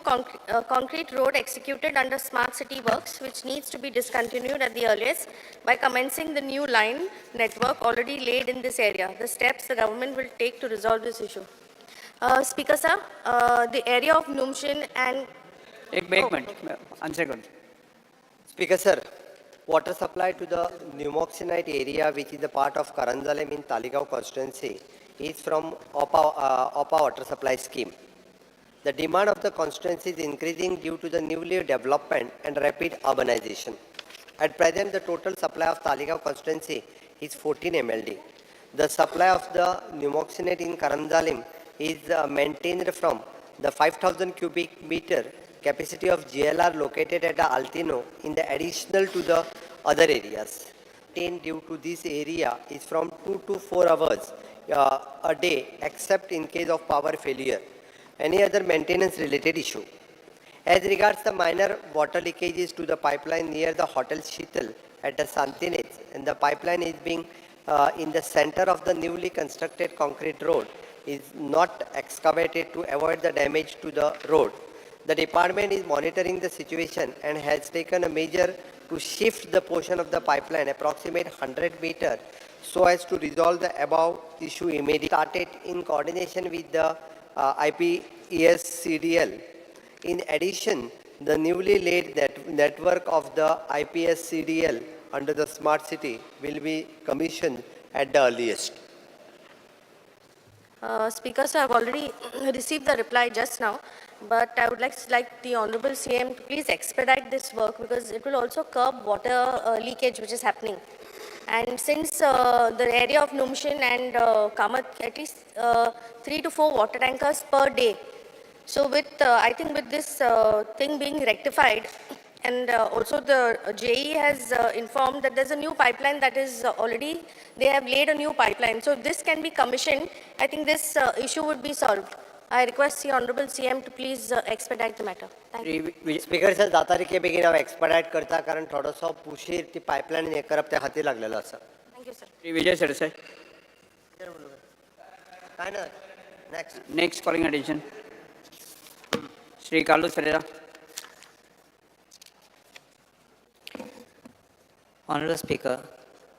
concrete road executed under Smart City Works, which needs to be discontinued at the earliest by commencing the new line network already laid in this area. The steps the government will take to resolve this issue. Speaker, sir, the area of Numshin and एक एक minute, answer कर. Speaker sir, Water supply to the Pneumoxinite area, which is a part of Caranzalem in Taleigao constituency, is from OPA water supply scheme. The demand of the constituency is increasing due to the newly development and rapid urbanization. At present, the total supply of Taleigao constituency is 14 MLD. The supply of the Pneumoxinate in Caranzalem is maintained from the 5,000 cubic meter capacity of GLR located at the Altino in the additional to the other areas. Due to this area is from 2 to 4 hours a day, except in case of power failure, any other maintenance related issue. As regards the minor water leakages to the pipeline near the Hotel Sheetal at the Santinez, and the pipeline is being in the center of the newly constructed concrete road is not excavated to avoid the damage to the road. The department is monitoring the situation and has taken a measure to shift the portion of the pipeline approximate 100 meter so as to resolve the above issue immediately. Started in coordination with the IPSCDL. In addition, the newly laid network of the IPSCDL under the Smart City will be commissioned at the earliest. Speaker, sir, I've already received the reply just now, but I would like the Honorable CM to please expedite this work because it will also curb water leakage which is happening. And since the area of Numshin and Kamath, at least 3 to 4 water tankers per day. So with, I think with this thing being rectified, and also the JE has informed that there's a new pipeline that is already, they have laid a new pipeline. So if this can be commissioned, I think this issue would be solved. I request the Honorable CM to please expedite the matter. Thank you. Speaker sir, जाता बेगीन हांव एक्सपेडायट करता कारण थोडोसो पुशीर ती pipeline हें करप त्या खातीर लागलेलो आसा. Thank you, sir. Shri Vijay Sardesai. काय ना, next. Next calling attention. Shri Carlos Ferreira. Honorable Speaker,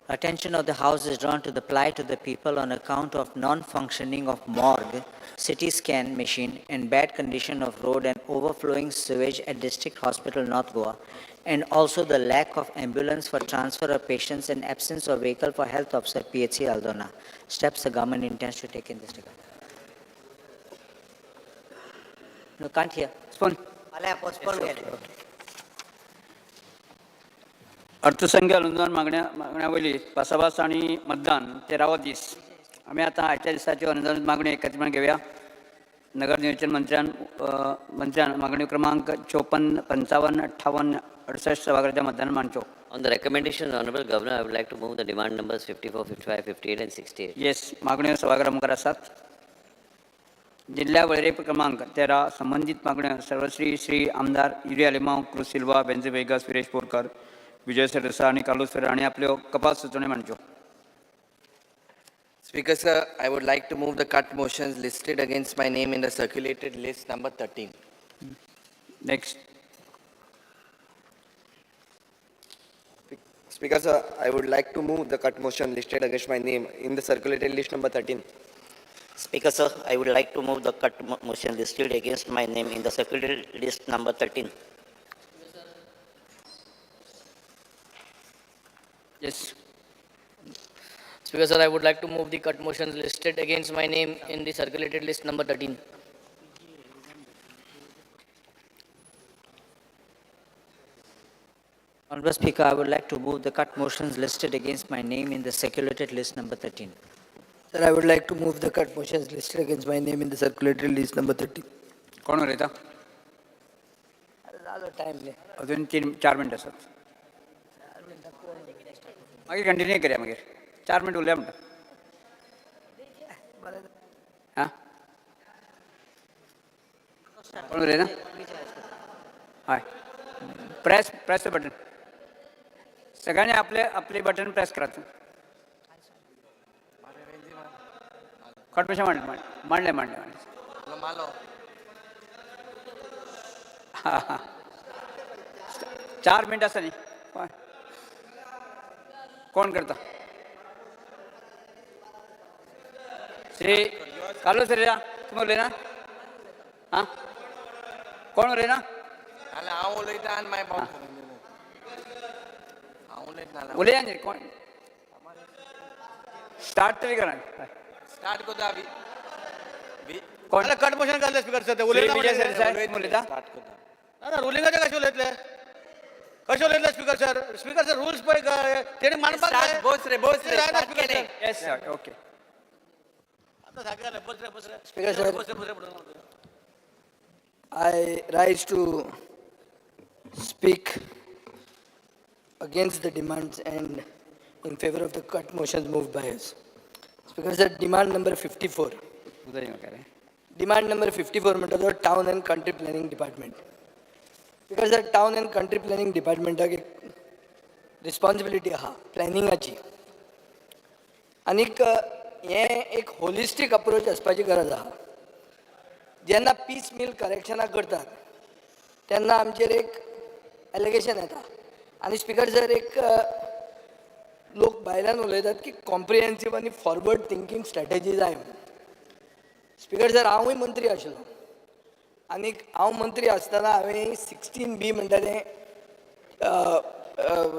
attention of the House is drawn to the plight of the people on account of non-functioning of morgue, CT scan machine and bad condition of road and overflowing sewage at District Hospital, North Goa, and also the lack of ambulance for transfer of patients and absence of vehicle for health officer PHC Aldona. Steps the government intends to take in this regard. No, can't hear. Postpone. Postpone. Okay. अर्थसंघ अनुदान मागण्या वयली भासाभास आनी मतदान 13वो दीस. आमी आतां आयच्या दिसाच्यो अनुदान मागण्यो एकत्रीपणान घेवया. नगर नियोजन मंत्र्यान मागण्यो क्रमांक 54, 55, 58, 68 सभाघराच्या मतदान मांडच्यो. On the recommendation of Honorable Governor, I would like to move the demand numbers 54, 55, 58 and 68. Yes, मागण्यो सभाघरा मुखार आसात. जिल्ल्या वळेरे क्रमांक 13 संबंदीत मागण्यो सर्वश्री श्री आमदार युरी आलेमांव, क्रुज सिल्वा, बेंजे वेगस, विरेश बोरकर, विजय सरदेसाय आनी कार्लोस फेरेरा हांणी आपल्यो कपात सुचोवण्यो मांडच्यो. Speaker sir, I would like to move the cut motions listed against my name in the circulated list number 13. Next. Speaker sir, I would like to move the cut motion listed against my name in the circulated list number 13. Speaker sir, I would like to move the cut motion listed against my name in the circulated list number 13. Yes. Speaker sir, I would like to move the cut motions listed against my name in the circulated list number 13. Honorable Speaker, I would like to move the cut motions listed against my name in the circulated list number 13. Sir, I would like to move the cut motions listed against my name in the circulated list number 13. कोण उलयता? अजून 3-4 मिनटं आसात. मागीर continue करया. मागीर 4 minute उरल्या म्हणटा. हां, कोण उलयना? हय, प्रेस प्रेस बटन. सगळ्यांनी आपले आपले बटन प्रेस करात. कट मोशन मांडले मांडले मांडले मांडले. हां हां, 4 मिनटं आसा न्ही. कोण करता? श्री कार्लोस फेरेरा, तुमी उलयना? आं, कोण उलयना? हांव उलयता आनी मागीर उलया न्ही कोण स्टार्ट तरी करा. स्टार्ट करता. कोण? कट मोशन घातले स्पीकर सर. श्री विजय सरदेसाय उलयता. ना, रुलिंगाचे कशें उलयतले, कशें उलयतले speaker sir? Speaker sir, rules पळय, तेणी मानपाक जाय. बोस रे, बोस रे. जायना स्टार्ट स्पीकर केलें. सर. येस सर, ओके. आतां सारकें जालें. बस रे, बस रे. Speaker sir. बस रे, बस रे म्हणून. I rise to speak against the demands and in favor of the cut motions moved by us. Speaker sir, demand number 54. उदय म्हाका रे. Demand number 54 म्हणटा तो Town and Country Planning Department. Speaker sir, Town and Country Planning Departmenटाक एक responsibility आहा प्लॅनिंगाची आनीक हें एक होलिस्टीक approach आसपाची गरज आहा. जेन्ना पीस मील करेक्शनां करतात तेन्ना आमचेर एक एलिगेशन येता आनी स्पीकर सर, एक लोक भायल्यान उलयतात की कॉम्प्रिहेन्सीव आनी फॉरवर्ड थिंकींग स्ट्रॅटेजी जाय म्हणून. स्पीकर सर, हांवूय मंत्री आशिल्लो आनीक हांव मंत्री आसतना हांवें 16B म्हणटा तें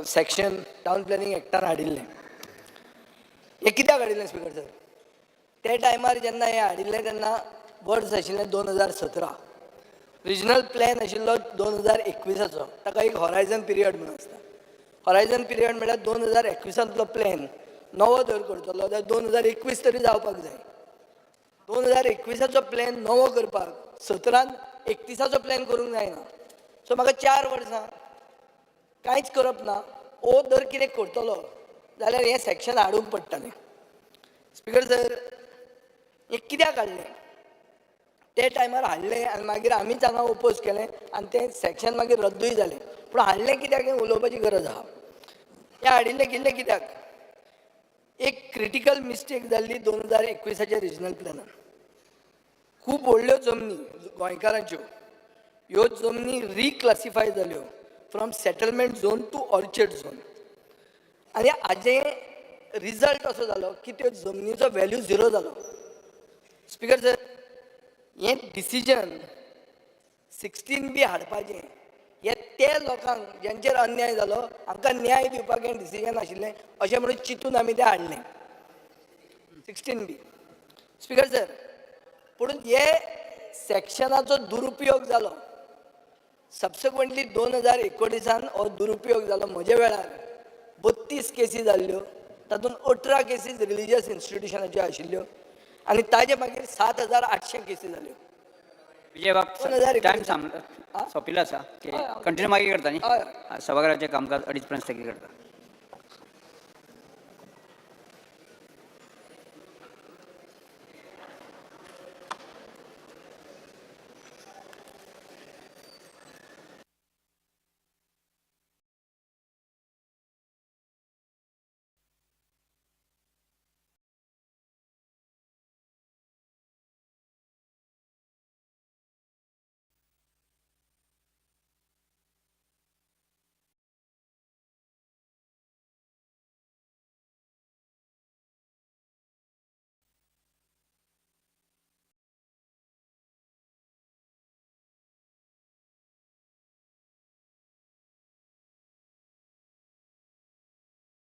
सेक्शन टावन प्लॅनिंग एक्टान हाडिल्लें. हें कित्याक हाडिल्लें स्पीकर सर? ते टायमार जेन्ना हें हाडिल्लें तेन्ना वर्स आशिल्लें 2017. रिजनल प्लॅन आशिल्लो 2021आचो. ताका एक हॉरायझन पिरियड म्हणून आसता. हॉरायझन पिरियड म्हळ्यार 2021आंतलो प्लॅन नवो जर करतलो जाल्यार 2021 तरी जावपाक जाय. 2021आचो प्लॅन नवो करपाक 17न 31आचो प्लॅन करूंक जायना. सो म्हाका 4 वर्सां कांयच करप ना. ओ जर कितें करतलो जाल्यार हें सेक्शन हाडूंक पडटलें. स्पीकर सर, हें कित्याक हाडलें? ते टायमार हाडलें आनी मागीर आमीच हांगा ओपोज केलें आनी तें सेक्शन मागीर रद्दूय जालें. पूण हाडलें कित्याक हें उलोवपाची गरज आहा. हें हाडिल्लें किल्लें कित्याक? एक क्रिटिकल मिस्टेक जाल्ली 2021आच्या रिजनल प्लॅनान. खूब व्हडल्यो जमनी गोंयकारांच्यो, ह्यो जमनी रिक्लासिफाय जाल्यो from settlement zone to orchard zone आनी हाजें रिजल्ट असो जालो की त्यो जमनीचो व्हॅल्यू झिरो जालो. स्पीकर सर, हें डिसिजन 16B हाडपाचें हें ते लोकांक ज्यांचेर अन्याय जालो हांकां न्याय दिवपाक हें डिसिजन आशिल्लें अशें म्हणून चिंतून आमी तें हाडलें 16B. Speaker sir, पूण हे सेक्शनाचो दुरुपयोग जालो. सबसिक्वंटली 2019आन हो दुरुपयोग जालो. म्हज्या वेळार 32 केसी जाल्ल्यो, तातूंत 18 केसीस रिलिजियस इन्स्टिट्युशनाच्यो आशिल्ल्यो आनी ताजे मागीर 7800 केसी जाल्यो. विजय बाब, 2019. टायम सोंपिल्लो आसा. कंटिन्यू मागीर करता न्ही. हय. सभाघराचें कामकाज 2:30 पर्यंत स्थगीत करता.